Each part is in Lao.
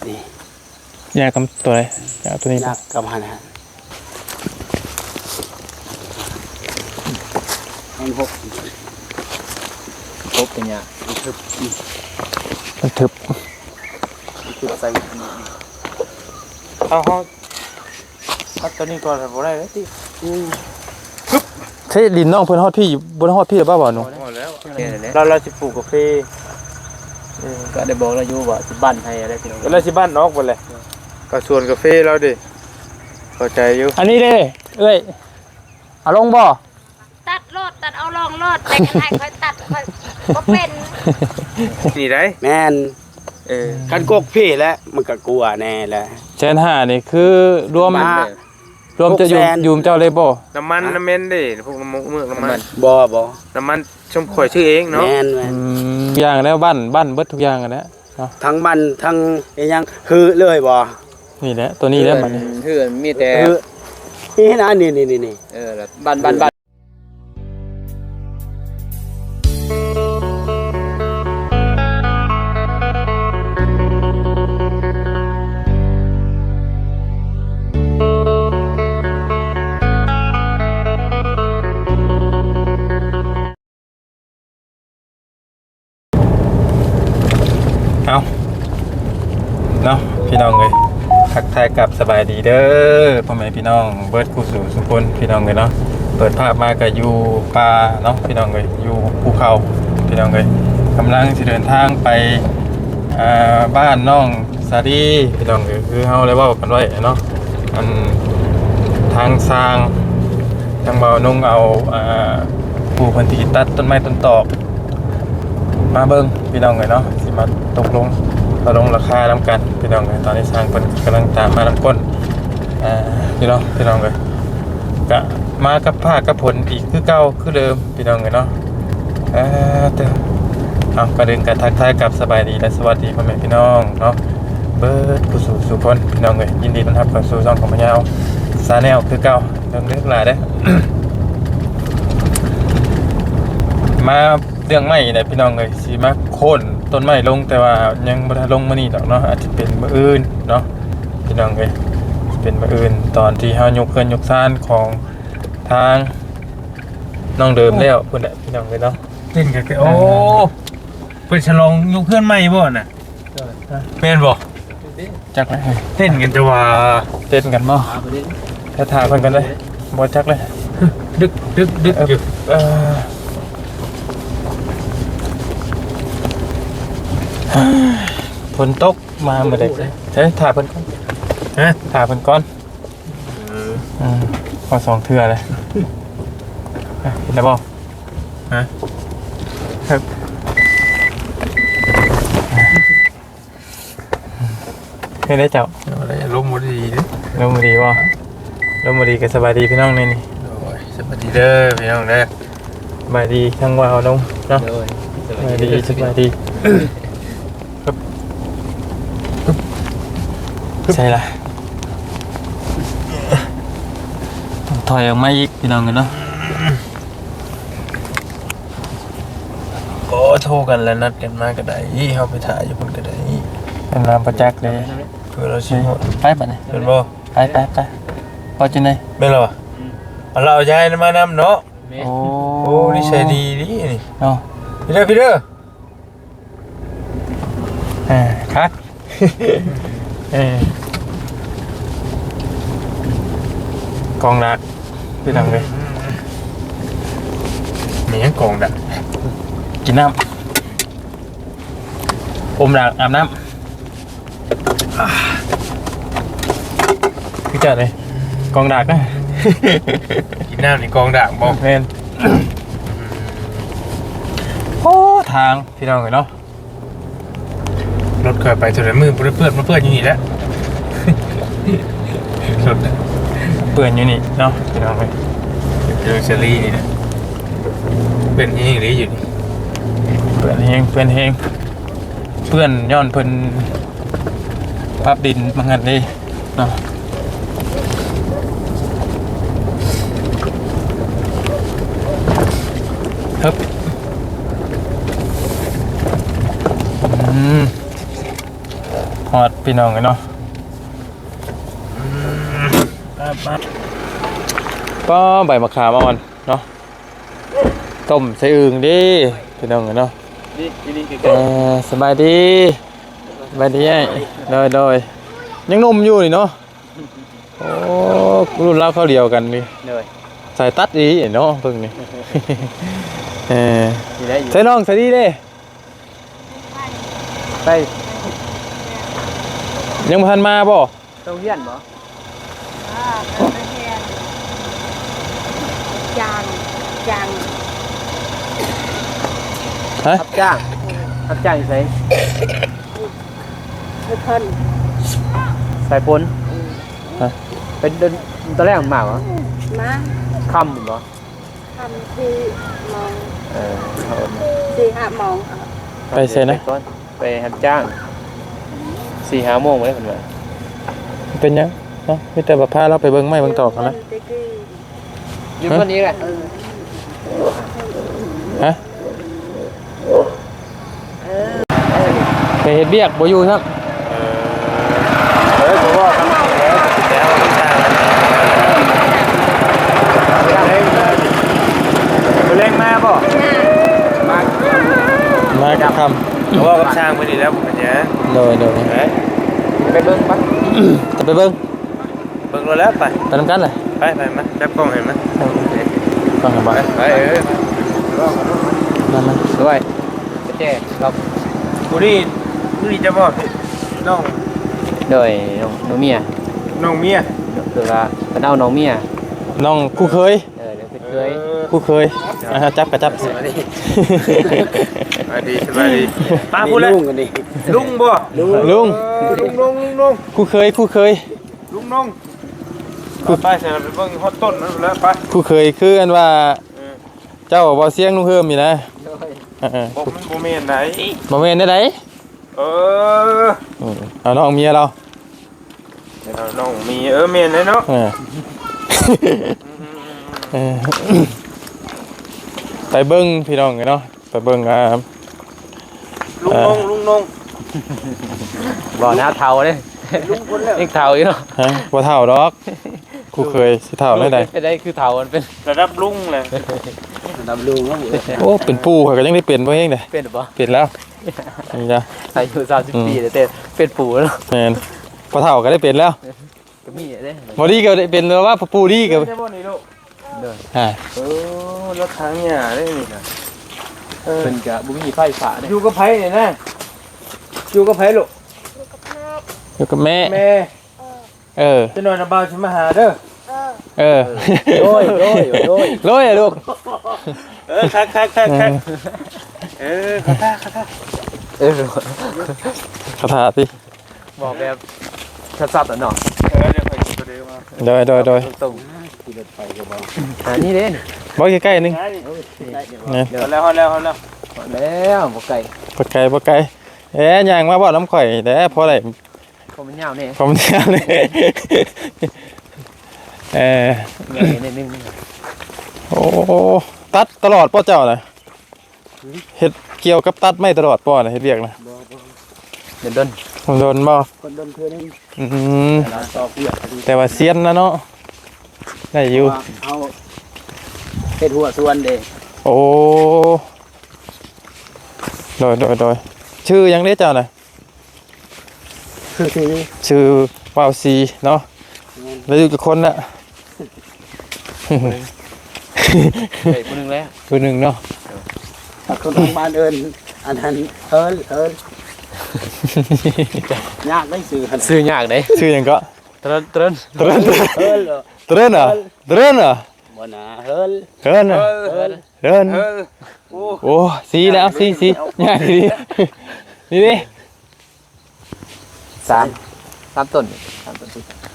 ນີ້ ຍາກກັບຕົວໃດ? ຍາກຕົວນີ້ ຍາກກັບຫັ້ນນະ. ມັນຫົກ ຫົກເປັນຫຍັງ? ມັນທຶບ ມັນທຶບ ມັນທຶບໃສ່ ເອົາ ເຮົາ ຕັດຕົວນີ້ກ່ອນ ບໍ່ໄດ້ເດ້ຕິ. ອືມ ເຮີ້ຍ ດິນນ້ອງເພິ່ນຮອດພີ້ ບໍ່ໄດ້ຮອດພີ້ແລ້ວບໍ່ ບ່າວໜູ? ຮອດແລ້ວ ແລ້ວ ແລ້ວຊິປູກກາເຟ. ເອີ ກໍໄດ້ບອກລາວຢູ່ວ່າຊິບັ້ນໃຫ້ແລ້ວພີ່ນ້ອງ ແລ້ວຊິບັ້ນອອກເບິດແຫຼະ. ກໍສວນກາເຟລາວເດ້ ເຂົ້າໃຈຢູ່. ອັນນີ້ເດ້ເອື້ອຍ ເອົາລົງບໍ່? ຕັດໂລດ ຕັດເອົາລອງໂລດ ແຕ່ຄັນໃຫ້ຂ້ອຍຕັດ ຂ້ອຍບໍ່ເປັນ. ນີ້ໄດ໋ ແມ່ນ. ເອີ ຄັນກົກພີ້ແຫຼະ ມັນກໍກົວແນ່ແຫຼະ. ແສນຫ້ານີ້ຄືລວມ ມາ ລວມຈະຢູ່ ຫົກແສນ ຢູ່ນຳເຈົ້າເລີຍບໍ່? ນ້ຳມັນ ຮະ? ນ້ຳແມ່ນເດ້ ພວກນ້ຳມັນ ນ້ຳມັນ ບໍ່ ບໍ່ ນ້ຳມັນ ຊົມຂ້ອຍຊື້ເອງເນາະ. ແມ່ນ ແມ່ນ ອືມ ທຸກຢ່າງແລ້ວ ບັ້ນ ບັ້ນເບິດທຸກຢ່າງຫັ້ນແຫຼະເນາະ. ທັງບັ້ນ ທັງອີ່ຫຍັງ ຮືເລີຍບໍ່? ນີ້ແຫຼະ ຕົວນີ້ແຫຼະ ບັດນີ້ ເຮືອນມີແຕ່ ເອີ ນີ້ນະ ນີ້ໆໆ ເອີ ບັ້ນ ບັ້ນ ບັ້ນ. ເອົາເນາະ ພີ່ນ້ອງເອີຍ ທັກທາຍກັບສະບາຍດີເດີ ພໍ່ແມ່ພີ່ນ້ອງເບິດຄູ່ສູ່ສູ່ຄົນ ພີ່ນ້ອງເອີຍເນາະ. ເປີດພາບມາກໍຢູ່ປ່າເນາະ ພີ່ນ້ອງເອີຍ ຢູ່ພູເຂົາ ພີ່ນ້ອງເອີຍ. ກຳລັງຊິເດີນທາງໄປ ອ່າ ບ້ານນ້ອງ ສາລີ ພີ່ນ້ອງເອີຍ ຄືເຮົາໄດ້ເວົ້າກັນໄວ້ເນາະ ອັນທາງຊ່າງ ທາງບ່າວນົງເອົາ ອ່າ ຜູ້ເພິ່ນທີ່ຕັດຕົ້ນໄມ້ຕົ້ນຕອກມາເບິ່ງ ພີ່ນ້ອງເອີຍເນາະ ຊິມາຕົກລົງ ຕົກລົງລາຄານຳກັນ ພີ່ນ້ອງເອີຍ. ຕອນນີ້ຊ່າງເພິ່ນກຳລັງຕາມມານຳກົ້ນ ອ່າ ພີ່ນ້ອງ ພີ່ນ້ອງເອີຍ ກະມາກັບຟ້າກັບຝົນອີກຄືເກົ່າຄືເດີມ ພີ່ນ້ອງເອີຍເນາະ. ເອີ ເອີ ເອົາ ກ່ອນອື່ນກໍທັກທາຍກັບສະບາຍດີ ແລະ ສະຫວັດດີພໍ່ແມ່ພີ່ນ້ອງເນາະ ເບິດຄູ່ສູ່ສູ່ຄົນ ພີ່ນ້ອງເອີຍ. ຍິນດີຕ້ອນຮັບເຂົ້າສູ່ຊ່ອງຂອງພະຍາວ Channel ຄືເກົ່າ ເລື່ອງເລື່ອງຫຼາຍເດ້ ມາເລື່ອງໄມ້ນີ້ແຫຼະ ພີ່ນ້ອງເອີຍ ຊິມາໂຄ່ນຕົ້ນໄມ້ລົງ ແຕ່ວ່າຍັງບໍ່ໄດ້ລົງມື້ນີ້ດອກເນາະ ອາດຈະເປັນມື້ອື່ນເນາະ ພີ່ນ້ອງເອີຍ ເປັນມື້ອື່ນ ຕອນທີ່ເຮົາຍົກເຮືອນຍົກຊານຂອງ ທາງນ້ອງເດີມແລ້ວພຸ້ນແຫຼະ ພີ່ນ້ອງເອີຍເນາະ. ເຕັ້ນກັນ ໂອ້ ເອີ ເພິ່ນສະຫຼອງຍົກເຮືອນໃໝ່ບໍ່ນະ? ແມ່ນບໍ່? ຈັກແຫຼະ ເຕັ້ນກັນຈະວ່າ ເຕັ້ນກັນບໍ່? ຖ້າ ຖ້າເພິ່ນກັນເດີ້ ບໍ່ຈັກເລີຍ ດຶກໆໆຢູ່ ເອີ ຝົນຕົກມາມື້ໃດ ເອີ ຖ້າເພິ່ນກ່ອນ ຮະ ຖ້າເພິ່ນກ່ອນ. ອືມ ອືມ ພໍສອງເທື່ອເລີຍ ເຫັນແລ້ວບໍ່? ຮະ ເຮັດໄດ້ເຈົ້າ ເອົາໄດ້ ລົມບໍ່ດີເດ້ ລົມບໍ່ດີບໍ່? ລົມບໍ່ດີກໍສະບາຍດີພີ່ນ້ອງແນ່ນີ້ ໂດຍ ສະບາຍດີເດີພີ່ນ້ອງເດີ ສະບາຍດີທັງວ່າວລົງເນາະ ໂດຍ ສະບາຍດີ ສະບາຍດີ. ໃສ່ລະ ຖອຍອອກມາອີກ ພີ່ນ້ອງເອີຍເນາະ. ໂອ້ ໂທກັນແລ້ວນັດກັນມາກໍໄດ້ ເຮົາໄປຖ້າຢູ່ພຸ້ນກໍໄດ້ ອັນນາປະຈັກເດ້ ເພື່ອເຮົາຊິຮອດ ໄປບັດນີ້ ເຫັນບໍ່? ໄປ ໄປ ໄປ ພໍຈັ່ງໃດ? ແມ່ນແລ້ວຫວາ? ເອົາລາວຍ້າຍມານຳເນາະ. ໂອ້ ໂອ້ ນິໄສດີດີນີ້ເນາະ ພີ່ເດີ ພີ່ເດີ. ເອີ ຄັກ ເອີ ກອງດາກ ພີ່ນ້ອງເອີຍ ມີຫຍັງກອງດາກ? ກິນນ້ຳ ອົມດາກ ອາບນ້ຳ. ອ່າ ຄືເຈົ້າເດ້ ກອງດາກນະ ກິນນ້ຳນີ້ກອງດາກບໍ່? ແມ່ນ ໂອ້ ທາງ ພີ່ນ້ອງເອີຍເນາະ ລົດຂ້ອຍໄປເທົ່າໃດມື້ບໍ່ໄດ້ເປື້ອນ ມາເປື້ອນຢູ່ນີ້ແຫຼະ ລົດເປື້ອນຢູ່ນີ້ເນາະ ພີ່ນ້ອງເອີຍ ເອີ ສາລີນີ້ນະ ເປື້ອນແຮງອີ່ຫຼີຢູ່ນີ້ ເປື້ອນແຮງ ເປື້ອນແຮງ ເປື້ອນຍ້ອນເພິ່ນປັບດິນວ່າຊັ້ນເດ້ເນາະ. ຮຶບ ອືມ. ຮອດພີ່ນ້ອງເອີຍເນາະ. ປ້າ ໃບມະຂາມອ່ອນເນາະ ຕົ້ມໃສ່ອຶ່ງເດ້ພີ່ນ້ອງເອີຍເນາະ. ເອີ ສະບາຍດີ ສະບາຍດີອ້າຍ. ໂດຍ ໂດຍ ຍັງໜຸ່ມຢູ່ນີ້ເນາະ. ໂອ້ ລຸ້ນລາວຄາວດຽວກັນນີ້. ໂດຍ ສາຍຕັດອີ່ເນາະເພິ່ນນີ້. ເອີ ໃສ່ນ້ອງສາລີເດ້ ໄປ ຍັງບໍ່ທັນມາບໍ່? ໄປໂຮງຮຽນບໍ່? ຈ້າງ ຈ້າງ ຮະ? ຮັບຈ້າງ ຮັບຈ້າງຢູ່ໃສ? ເພິ່ນ ສາຍຝົນ. ຮະ? ເປັນເດີນ ຕອນແລກມາບໍ່? ມາ ຄ່ຳບໍ່? ຄ່ຳສີ່ໂມງ. ເອີ ສີ່ຫ້າໂມງ. ໄປໃສນະ? ໄປກ່ອນ ໄປຮັບຈ້າງ ສີ່ຫ້າໂມງເດ້ເພິ່ນວ່າ. ເປັນຫຍັງເນາະ? ມີແຕ່ວ່າພາລາວໄປເບິ່ງໄມ້ເບິ່ງຕອກຫັ້ນນະ. ຢູ່ເພິ່ນນີ້ແຫຼະ. ຮະ? ໄປເຮັດວຽກບໍ່ຢູ່ຊ້ຳ. ເອີ ເອີ ບໍ່ເວົ້າກັນແລ້ວ ແລ້ວ ມື້ແລງມາບໍ່? ມາ ມາກັບຄ່ຳ ເວົ້າກັບຊ່າງເພິ່ນນີ້ແລ້ວ ບໍ່ເປັນຫຍັງ. ໂດຍ ໂດຍ ໄປເບິ່ງປະ ໄປເບິ່ງ. ເບິ່ງໂລດແລ້ວ ໄປ ໄປນຳກັນເລີຍ. ໄປ ໄປ ມາ ຈັບກ້ອງໃຫ້ມາ ເອີ ຟັງກັນບໍ່? ໄປ ໄປ ເອີ ມາ ມາ ໂດຍ ກະແຈລັອກ. ຜູ້ນີ້ ຜູ້ນີ້ຈະບອກນ້ອງ ໂດຍ ນ້ອງ ນ້ອງເມຍ ນ້ອງເມຍ ຄືວ່າເພິ່ນເອົານ້ອງເມຍ ນ້ອງຄູ່ເຄີຍ. ເອີ ເປັນເຄີຍ ຄູ່ເຄີຍ. ອ່າ ຈັບກະຈັບ. ສະບາຍດີ ສະບາຍດີ ສະບາຍດີ. ປ້າ ຜູ້ແລະ ລຸງ ລຸງບໍ່? ລຸງ ລຸງ ເອີ ລຸງ ລຸງ ລຸງ ລຸງ ຄູ່ເຄີຍ ຄູ່ເຄີຍ ລຸງນົງ. ໄປ ໄປ ໃສ່ ໄປເບິ່ງຮອດຕົ້ນນັ້ນແຫຼະ ໄປ. ຄູ່ເຄີຍຄືອັນວ່າ ເອີ ເຈົ້າເວົ້າສຽງລຸງເຮີມນີ້ນະ. ໂດຍ ເອີ ບໍ່ ມັນບໍ່ແມ່ນໃດ. ບໍ່ແມ່ນແນວໃດ? ເອີ ເອົານ້ອງເມຍລາວ ເອົານ້ອງເມຍ. ເອີ ແມ່ນແຫຼະເນາະ. ເອີ ເອີ ໄປເບິ່ງພີ່ນ້ອງເອີຍເນາະ. ໄປເບິ່ງ ອ່າ ລຸງນົງ ລຸງນົງ ບໍ່ນະ ເຖົ້າເດ້ ລຸງຄົນແລ້ວ ຍັງເຖົ້າຢູ່ເນາະ. ຮະ ບໍ່ເຖົ້າດອກ ຄູ່ເຄີຍຊິເຖົ້າແນວໃດ? ເປັນໄດ້ຄືເຖົ້າ ມັນເປັນລະດັບລຸງແຫຼະ ລະດັບລຸງ. ໂອ້ ເປັນປູ່ຂ້ອຍກະຍັງໄດ້ເປັນບໍ່ແຮງເດ້. ເປັນບໍ່? ເປັນແລ້ວ ນີ້ຈ້ະ ອາຍຸສາມສິບປີແລ້ວ ແຕ່ເປັນປູ່ແລ້ວ. ແມ່ນ ພໍ່ເຖົ້າກະໄດ້ເປັນແລ້ວ. ກະມີເດ້ ບໍ່ດີກະໄດ້ເປັນແລ້ວວ່າ ປູ່ດີກະ ໂດຍ ຮະ ເອີ ລະທາງຫຍ້າເດ້ນີ້ນະ. ເອີ ເພິ່ນກະບໍ່ມີໄຟຟ້າເດ້. ຢູ່ກັບໃຜນີ້ນະ? ຢູ່ກັບໃຜລູກ? ຢູ່ກັບແມ່ ແມ່. ເອີ ຈັກໜ້ອຍນະບ່າວຊິມາຫາເດີ. ເອີ ໂດຍ ໂດຍ ໂດຍ ໂດຍລູກ. ເອີ ຄັກໆໆໆ. ເອີ ຄາຖາ ຄາຖາ ເອີ ຄາຖາຕິ. ບອກແບບຊັດໆ ອະເນາະ. ເອີ ດຽວຂ້ອຍຊິໄປເດີມາ. ໂດຍ ໂດຍ ໂດຍ ຕົງໆ ຂີ່ລົດໄປກະບໍ່ ອັນນີ້ເດ້ ບໍ່ໃກ້ໆ ໜຶ່ງ. ນີ້ ຮອດແລ້ວ ຮອດແລ້ວ ຮອດແລ້ວ ຮອດແລ້ວ ບໍ່ໄກ ບໍ່ໄກ ບໍ່ໄກ. ເອີ ຍ່າງມາເວົ້ານຳຂ້ອຍແດ່ ພໍໄດ້ ຄວາມມັນຍາວແດ່ ຄວາມມັນຍາວແດ່. ເອີ ຍາວແດ່ໜ້ອຍໜຶ່ງ. ໂອ້ ຕັດຕະຫຼອດບໍ່ເຈົ້ານະ? ເຮັດກ່ຽວກັບຕັດໄມ້ຕະຫຼອດບໍ່ນະ ເຮັດວຽກນະ? ບໍ່ ບໍ່ ດົນໆ ດົນໆບໍ່? ຄົນດົນເທື່ອໜຶ່ງ. ອືມ ແຕ່ວ່າຊຽນນະເນາະ ໄດ້ຢູ່ ເຮົາເຮັດຫົວສວນເດ້. ໂອ້ ໂດຍ ໂດຍ ໂດຍ. ຊື່ຫຍັງເດ້ເຈົ້ານະ? ຊື່ ຊື່ ຊື່ ບ່າວສີເນາະ. ແມ່ນ ແລ້ວຢູ່ຈັກຄົນລະ? ໄດ້ຜູ້ໜຶ່ງແລ້ວ ຜູ້ໜຶ່ງເນາະ. ຖ້າຄົນທາງບ້ານເອີ້ນອັນນັ້ນ ເຮີນ ເຮີນ. ຍາກເດ້ຊື່ ຊື່ຍາກເດ້. ຊື່ຫຍັງເກາະ? ເຕີນ ເຕີນ ເຕີນ ເຕີນ ເອີ ເຕີນເອີ. ເຕີນເອີ ບໍ່ນາ ເຮີນ ເຮີນ ເຮີນ ເຮີນ. ໂອ້ ສີແລ້ວ ສີ ສີ ຍາກດີ. ນີ້ເດ້ ສາມ ສາມຕົ້ນ ສາມຕົ້ນ.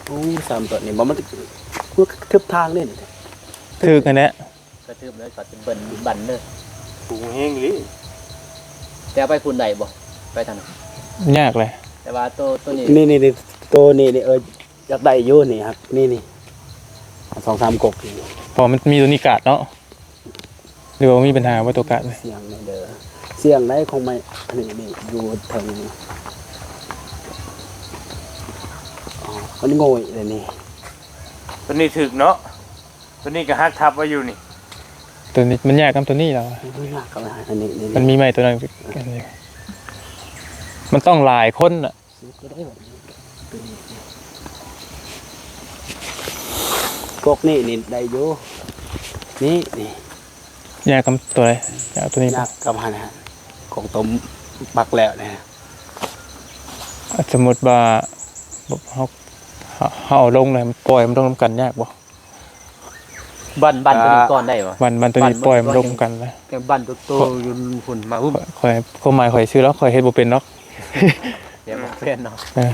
ໂອ້ ສາມຕົ້ນນີ້ບໍ່ ມັນຖືກທາງເດ້. ຖືກຫັ້ນແຫຼະ ກະຖືກເລີຍ ກະເບິ່ນບັນເລີຍ. ສູງແຮງອີ່ຫຼີ. ແຕ່ໄປພຸ້ນໄດ້ບໍ່? ໄປທາງນັ້ນຍາກເລີຍ. ແຕ່ວ່າໂຕ ໂຕນີ້ ນີ້ ນີ້ ໂຕນີ້ນີ້ ເອີ ຢາກໄດ້ຢູ່ນີ້ ຮັກນີ້ ນີ້ ສອງສາມກົກນີ້. ເພາະມັນມີໂຕນີ້ກາດເນາະ. ຫຼືວ່າບໍ່ມີບັນຫາບໍ່ໂຕກາດ? ສ່ຽງແດ່ເດີ ສ່ຽງໄດ້ຂອງໄມ້ອັນນີ້ ນີ້ຢູ່ເທິງນີ້. ມັນໂງ່ຍເລີຍນີ້ ຕົວນີ້ຖືກເນາະ ຕົວນີ້ກໍຫັກທັບໄວ້ຢູ່ນີ້ ຕົວນີ້ມັນຍາກນຳຕົວນີ້ແລ້ວ ມັນຍາກກັບອັນນີ້ ນີ້ ມັນມີໄມ້ຕົວນັ້ນ ອັນນີ້ ມັນຕ້ອງຫຼາຍຄົນນະ ສຸກກໍໄດ້ບັດນີ້ ຕົວນີ້ ພວກນີ້ນີ້ໄດ້ຢູ່ ນີ້ ນີ້ ຍາກກັບຕົວໃດ? ຍາກຕົວນີ້ ຍາກກັບຫັ້ນນະ ຂອງຕົວບັກແລ້ວນະ ສົມມຸດວ່າ ເຮົາ ເຮົາ ເຮົາເອົາລົງແລ້ວປ່ອຍມັນລົງນຳກັນຍາກບໍ່? ບັ້ນ ບັ້ນຕົວນີ້ກ່ອນໄດ້ບໍ່? ບັ້ນ ບັ້ນຕົວນີ້ປ່ອຍມັນລົງນຳກັນນະ ແຕ່ບັ້ນໂຕໆຢູ່ພຸ້ນມາຫຶ້ມ ຂ້ອຍ ຄວາມໝາຍຂ້ອຍຊື່ແລ້ວ ຂ້ອຍເຮັດບໍ່ເປັນດອກ ແບບບໍ່ແມ່ນເນາະ ເອີ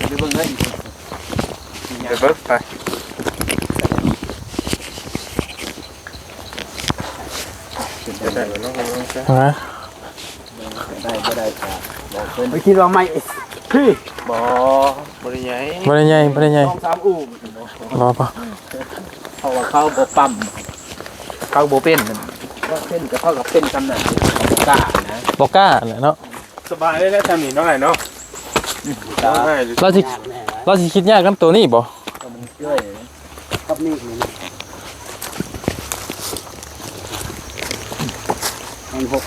ໄປເບິ່ງເດີ ໄປເບິ່ງ ໄປ ໄດ້ບໍ່ເນາະ ໄດ້ບໍ່ໄດ້ກໍບອກເພິ່ນ ຂ້ອຍຄິດວ່າໄມ້ພີ້ ບໍ່ ບໍ່ໄດ້ໃຫຍ່ ບໍ່ໄດ້ໃຫຍ່ ບໍ່ໄດ້ໃຫຍ່ ສອງສາມອູ້ ບໍ່ ບໍ່ ເພາະວ່າເຂົາບໍ່ປ້ຳ ເຂົາບໍ່ເປັນ ບໍ່ເປັນກໍເຂົາກໍເປັນສ່ຳນັ້ນ ບໍ່ກ້ານະ ບໍ່ກ້າແຫຼະເນາະ ສະບາຍເລີຍແຫຼະຊ່ຳນີ້ເນາະ ອ້າຍເນາະ ລາວຊິ ລາວຊິຄິດຍາກນຳໂຕນີ້ບໍ່? ກໍມັນເຈື່ອຍກັບນີ້ ມັນຫົກ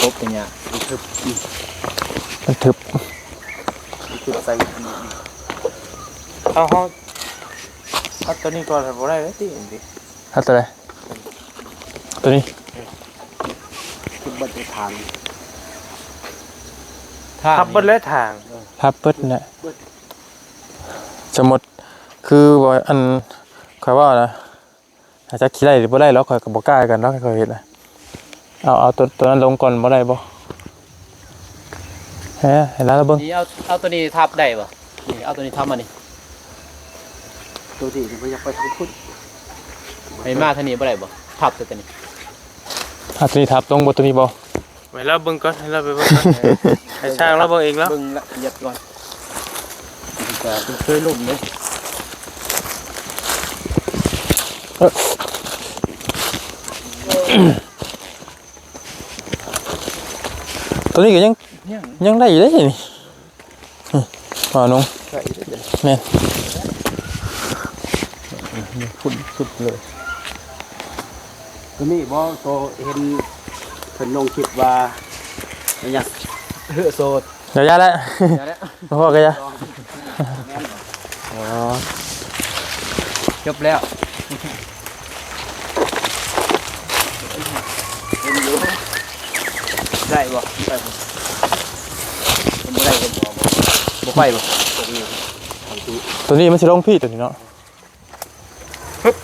ຫົກເປັນຫຍັງ? ມັນທຶບ ມັນທຶບ ມັນທຶບໃສ່ ເອົາ ເຮົາ ເອົາຕົວນີ້ກ່ອນ ບໍ່ໄດ້ເດ້ຕິ ເອົາຕົວໃດ? ຕົວນີ້ ເອີ ຄືເບິດທາງ ທາງ ທັບເບິດແລ້ວທາງ ເອີ ທັບເບິດນະ ເບິດ ສົມມຸດ ຄືວ່າ ອັນ ຂ້ອຍເວົ້ານະ ອາດຈະຂີ້ໄລ່ຫຼືບໍ່ໄດ້ດອກ ຂ້ອຍກໍບໍ່ກ້າຄືກັນດອກ ໃຫ້ຂ້ອຍເຮັດນະ ເອົາ ເອົາຕົວ ຕົວນັ້ນລົງກ່ອນບໍ່ໄດ້ບໍ່? ເອີ ໃຫ້ລາວເບິ່ງ ນີ້ ເອົາ ເອົາຕົວນີ້ທັບໄດ້ບໍ່? ນີ້ ເອົາຕົວນີ້ທັບມານີ້ ຕົວນີ້ມັນຢາກໄປທາງພຸ້ນ ໃຫ້ມາທາງນີ້ບໍ່ໄດ້ບໍ່? ທັບໃສ່ຕົວນີ້ ເອົາຕົວນີ້ທັບລົງບໍ່? ຕົວນີ້ບໍ່? ໃຫ້ລາວເບິ່ງກ່ອນ ໃຫ້ລາວໄປເບິ່ງກ່ອນ ໃຫ້ຊ່າງລາວເບິ່ງເອງລາວ ເບິ່ງລະອຽດກ່ອນ ເພິ່ນເຄີຍລົມເດ້ ເອີ ຕົວນີ້ກໍຍັງ ຍັງ ຍັງໄດ້ຢູ່ເດ້ນີ້ ນີ້ ວ່າໜຸ່ງ ໄດ້ຢູ່ເດ້ ແມ່ນ ພຸ້ນສຸດເລີຍ ຕົວນີ້ບໍ່? ໂຕເຫັນເພິ່ນລົງຄລິບວ່າ ມັນຍັງ ເຮີ້ໂສດ ຢ່າ ຢ່າແຫຼະ ຢ່າແຫຼະ ບໍ່ພໍກໍຢ່າ ແມ່ນບໍ່? ອໍ ຈົບແລ້ວ ເຫັນຢູ່ ໄດ້ບໍ່? ໄດ້ບໍ່? ມັນບໍ່ໄດ້ກໍບໍ່ ບໍ່ໄປບໍ່? ຕົວນີ້ມັນຊິລົງພີ້ ຕົວນີ້ເນາະ ຮຶບ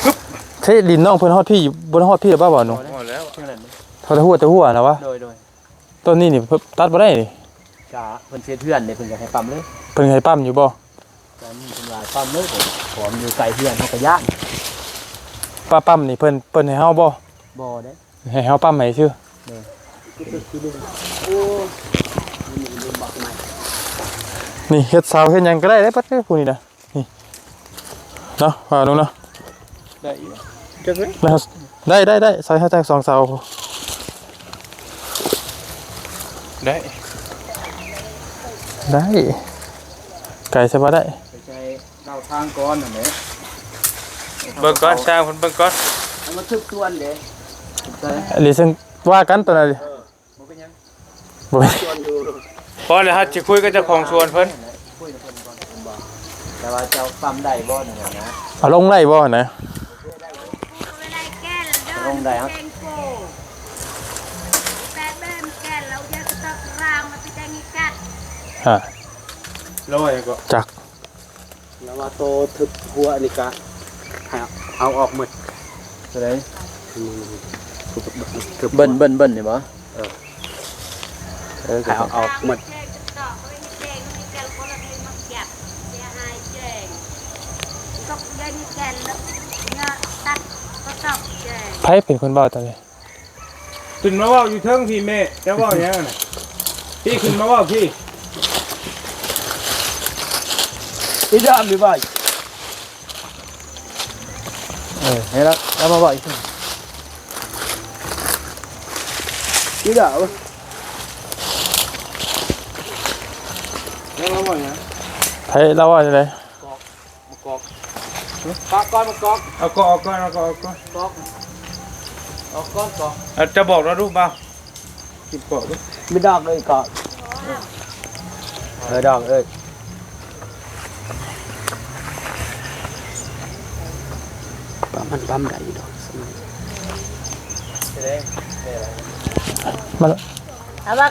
ຮຶບ ໃຊ້ດິນນ້ອງເພິ່ນຮອດພີ້ ບໍ່ໄດ້ຮອດພີ້ແລ້ວບໍ່ ບ່າວໜຸ່ງ? ຮອດແລ້ວ ຮອດແຕ່ຫົວ ແຕ່ຫົວນະວະ? ໂດຍ ໂດຍ ຕົ້ນນີ້ນີ້ຕັດບໍ່ໄດ້ນີ້ ກະເພິ່ນເຮັດເຮືອນນີ້ ເພິ່ນກໍໃຫ້ປ້ຳເລີຍ ເພິ່ນໃຫ້ປ້ຳຢູ່ບໍ່? ປ້ຳເພິ່ນວ່າປ້ຳເລີຍ ເພາະວ່າມັນຢູ່ໃກ້ເຮືອນ ເຮົາກໍຢ້ານ ປ້າປ້ຳນີ້ເພິ່ນ ເພິ່ນໃຫ້ເຮົາບໍ່? ບໍ່ເດ້ ໃຫ້ເຮົາປ້ຳໃຫ້ຊື່ ໂດຍ ນີ້ເຮັດເສົາເຮັດຫຍັງກໍໄດ້ເດ້ ບັດນີ້ຜູ້ນີ້ນະ ນີ້ເນາະ ວ່າລຸງເນາະ ໄດ້ຢູ່ ຈັກເລີຍ ໄດ້ ໄດ້ ໄດ້ ໃສ່ໃຫ້ຈັກສອງເສົາ ໄດ້ ໄດ້ ໄກໃສ່ບໍ່ໄດ້ ໄປໃສ່ເສົາທາງກ່ອນຫັ້ນແຫຼະ ເບິ່ງກ່ອນ ຊ່າງເພິ່ນເບິ່ງກ່ອນ ເອົາມາທຶບສ່ວນເດ້ ອັນນີ້ເຊິ່ງວ່າກັນຕົວນັ້ນ ເອີ ບໍ່ເປັນຫຍັງ ບໍ່ເປັນ ສ່ວນຢູ່ ພໍແລ້ວ ເຮົາຊິຄຸຍກັບເຈົ້າຂອງສວນເພິ່ນ ຄຸຍກັບເພິ່ນກ່ອນ ເພິ່ນບອກ ແຕ່ວ່າເຈົ້າປ້ຳໄດ້ບໍ່ນັ້ນນະ ເອົາລົງໄດ້ບໍ່ນະ ລົງໄດ້ ເອົາ ຈັກ ລາວວ່າໂຕທຶບຫົວນີ້ກະໃຫ້ເອົາອອກໝົດ ໂຕໃດ? ອືມ ເບິ່ນ ເບິ່ນ ເບິ່ນນີ້ບໍ່? ເອີ ເອີ ໃຫ້ເອົາອອກໝົດ ໃຜເປັນຄົນເວົ້າຕອນນີ້? ຂຶ້ນມາເວົ້າຢູ່ເທິງພີ້ແມ່ ເຈົ້າເວົ້າຫຍັງຫັ້ນນະ? ພີ້ ຂຶ້ນມາເວົ້າພີ້ ອີດາມີໄວ ເອີ ໃຫ້ລາວ ລາວມາເວົ້າອີກທີ ອີດາ ເອີ ລາວເວົ້າຫຍັງ? ໃຜລາວເວົ້າຈັ່ງໃດ? ມະກອກ ມະກອກ ປະກ່ອນ ມະກອກ ເອົາກອກອອກກ່ອນ ເອົາກອກອອກກ່ອນ ກອກ ເອົາກ້ອນກອກ ເອົາ ເຈົ້າບອກລາວດູບ່າວ ກິນກອກດູ ມີດອກເອີຍກອກ ເອີ ດອກເອີຍ ປ້ຳ ມັນປ້ຳໄດ້ຢູ່ດອກ ມັນ ເອົາວ່າ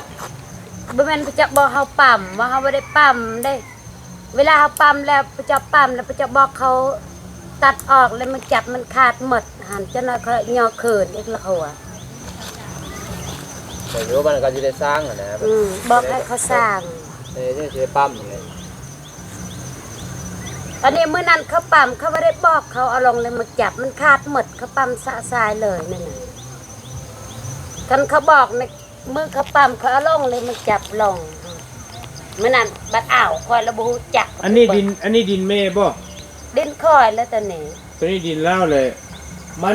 ບໍ່ແມ່ນເຂົາເຈົ້າບອກເຮົາປ້ຳ ວ່າເຮົາບໍ່ໄດ້ປ້ຳເດ້. ເວລາເຮົາປ້ຳແລ້ວ ພະເຈົ້າປ້ຳແລ້ວ ພະເຈົ້າບອກເຂົາຕັດອອກ ແລ້ວມັນຈັບມັນຂາດໝົດຫັ້ນ ຈັກໜ້ອຍເຂົາຍໍຄືນອີກລະຫົວ. ແຕ່ຢູ່ມັນກໍຊິໄດ້ສ້າງຫັ້ນນະ ອືມ ບອກໃຫ້ເຂົາສ້າງ ເອີ ຊິໄດ້ປ້ຳແຫຼະ. ອັນນີ້ມື້ນັ້ນເຂົາປ້ຳ ເຂົາບໍ່ໄດ້ບອກ ເຂົາເອົາລົງແລ້ວມັນຈັບ ມັນຂາດໝົດ ເຂົາປ້ຳສະສາຍເລີຍນັ້ນນະ. ຄັນເຂົາບອກໃນ ມື້ເຂົາປ້ຳ ເຂົາເອົາລົງເລີຍ ມັນຈັບລົງ. ມື້ນັ້ນບັດ ອ້າວ ຂ້ອຍລະບໍ່ຮູ້ຈັກ. ອັນນີ້ດິນ ອັນນີ້ດິນແມ່ບໍ່? ດິນຂ້ອຍແຫຼະໂຕນີ້ ໂຕນີ້ດິນລາວແຫຼະ. ມັນ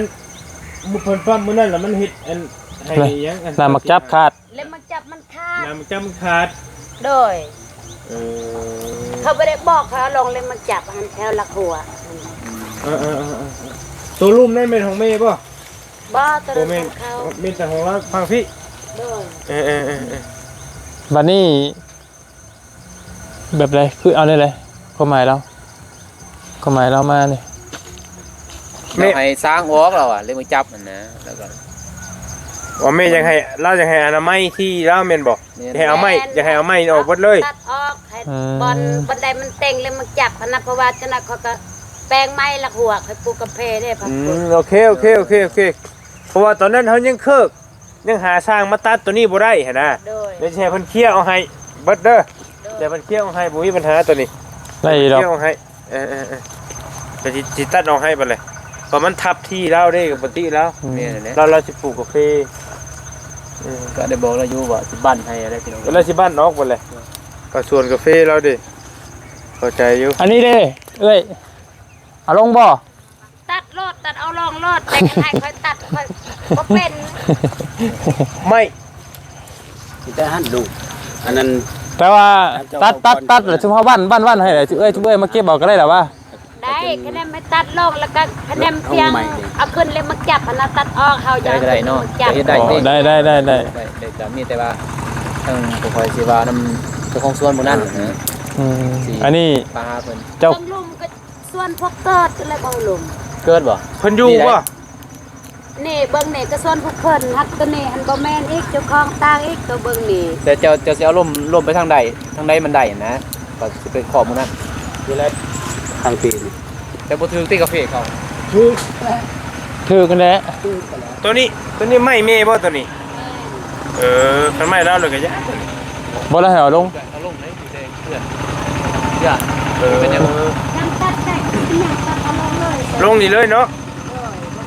ມື້ເພິ່ນປ້ຳມື້ນັ້ນລະ ມັນເຮັດອັນ ໃຫ້ຫຍັງ ອັນ ນ້ຳໝາກຈັບຂາດ ແລ້ວມັນຈັບມັນຂາດ ນ້ຳໝາກຈັບມັນຂາດ. ໂດຍ ເອີ ເຂົາບໍ່ໄດ້ບອກ ເຂົາເອົາລົງເລີຍ ມັນຈັບຫັ້ນແຖວລະຫົວ. ເອີໆໆໆ ໂຕລຸ່ມນັ້ນແມ່ນຂອງແມ່ບໍ່? ບໍ່ ໂຕນັ້ນຂອງເຂົາ ແມ່ນແຕ່ຂອງລາວຝັ່ງພີ້. ໂດຍ ເອີໆໆໆ ບັດນີ້ແບບໃດ? ຄືເອົາແນວໃດ? ຄວາມໝາຍລາວ ຄວາມໝາຍລາວມານີ້ ແມ່ ລາວໃຫ້ສ້າງອອກ ລາວວ່າເລີຍມາຈັບຫັ້ນນະ ແລ້ວກໍ ອໍ ແມ່ຢາກໃຫ້ ລາວຢາກໃຫ້ອະນາໄມທີ່ລາວແມ່ນບໍ່? ແມ່ນ ຢາກໃຫ້ເອົາໄມ້ ຢາກໃຫ້ເອົາໄມ້ອອກເບິດເລີຍ ຕັດອອກ ໃຫ້ ອືມ ບ່ອນ ບ່ອນໃດມັນເຕັງແລ້ວມັນຈັບຫັ້ນນະ ເພາະວ່າຈັ່ງນັ້ນເຂົາກໍແປງໃໝ່ລະຫົວ ຄ່ອຍປູກກາເຟເດ້. ອືມ ໂອເຄ ໂອເຄ ໂອເຄ ໂອເຄ ເພາະວ່າຕອນນັ້ນເຮົາຍັງເຄີກ ຍັງຫາຊ່າງມາຕັດໂຕນີ້ບໍ່ໄດ້ຫັ້ນນະ. ໂດຍ ແລ້ວຊິໃຫ້ເພິ່ນເຄຍເອົາໃຫ້ເບິດເດີ. ໂດຍ ແຕ່ເພິ່ນເຄຍເອົາໃຫ້ ບໍ່ມີບັນຫາໂຕນີ້ ໄດ້ດອກ ເຄຍເອົາໃຫ້. ເອີໆໆ ກໍຊິ ຊິຕັດອອກໃຫ້ບັດແຫຼະ ເພາະມັນທັບທີ່ລາວເດ້ ປົກກະຕິລາວ. ອືມ ແມ່ນແຫຼະ ລາວ ລາວຊິປູກກາເຟ. ເອີ ກໍໄດ້ບອກລາວຢູ່ວ່າຊິບັ້ນໃຫ້ແຫຼະພີ່ນ້ອງ ລາວຊິບັ້ນອອກບັດແຫຼະ. ໂດຍ ກໍສວນກາເຟລາວເດ້ ເຂົ້າໃຈຢູ່. ອັນນີ້ເດ້ເອື້ອຍ ເອົາລົງບໍ່? ຕັດໂລດ ຕັດເອົາລອງໂລດ ແຕ່ຄັນໃຫ້ຂ້ອຍຕັດ ຂ້ອຍບໍ່ເປັນ. ໄມ້ ມີແຕ່ຫັ້ນລູກ ອັນນັ້ນ ແຕ່ວ່າຕັດ ຕັດ ຕັດ ແລ້ວຊຸມເຮົາວັ້ນ ວັ້ນ ວັ້ນໃຫ້ແຫຼະ ເອື້ອຍ ຊຸມເອື້ອຍມາເກັບເອົາກໍໄດ້ລະວ່າ. ໄດ້ ຄະແນນໄປຕັດລອງ ແລ້ວກໍຄະແນນພຽງເອົາຂຶ້ນ ແລ້ວມາຈັບຫັ້ນນະ ຕັດອອກ ເຮົາຢາກໃຫ້ມັນຈັບ ໄດ້ກໍໄດ້ເນາະ ເຮັດໄດ້ ໄດ້ ໄດ້ ໄດ້ ໄດ້ ກໍມີແຕ່ວ່າ ທາງບໍ່ຄ່ອຍຊິວ່ານຳເຈົ້າຂອງສວນຜູ້ນັ້ນນະ. ອືມ ອັນນີ້ປາຫາເພິ່ນ ເຈົ້າ ເບິ່ງລຸ່ມກໍ ສວນພວກເກີດແລ້ວບໍ່ລົມ ເກີດບໍ່? ເພິ່ນຢູ່ບໍ່? ນີ້ເບິ່ງນີ້ກໍສວນພວກເພິ່ນ ຮັກໂຕນີ້ຫັ້ນບໍ່ແມ່ນອີກ ເຈົ້າຂອງຕ່າງອີກ ໂຕເບິ່ງນີ້. ແຕ່ເຈົ້າ ເຈົ້າຊິເອົາລົມ ລົມໄປທາງໃດ ທາງໃດມັນໄດ້ຫັ້ນນະ ກໍຊິໄປຂອບໝູ່ນັ້ນ. ນີ້ແຫຼະ ທາງປີນີ້ ແຕ່ບໍ່ຖືກຕິກາເຟເຂົາ? ຖືກ ຖືກຫັ້ນແຫຼະ. ໂຕນີ້ ໂຕນີ້ໄມ້ແມ່ບໍ່ໂຕນີ້? ເອີ ຄັນໄມ້ລາວແລ້ວກໍຢ່າ ບໍ່ລະໃຫ້ເອົາລົງ ເອົາລົງໄດ້ ເພື່ອນ ຢ່າ ເອີ ເປັນຫຍັງ ຄັນຕັດໄດ້ກໍເປັນຫຍັງ ຕັດເອົາລົງເລີຍ ລົງນີ້ເລີຍເນາະ.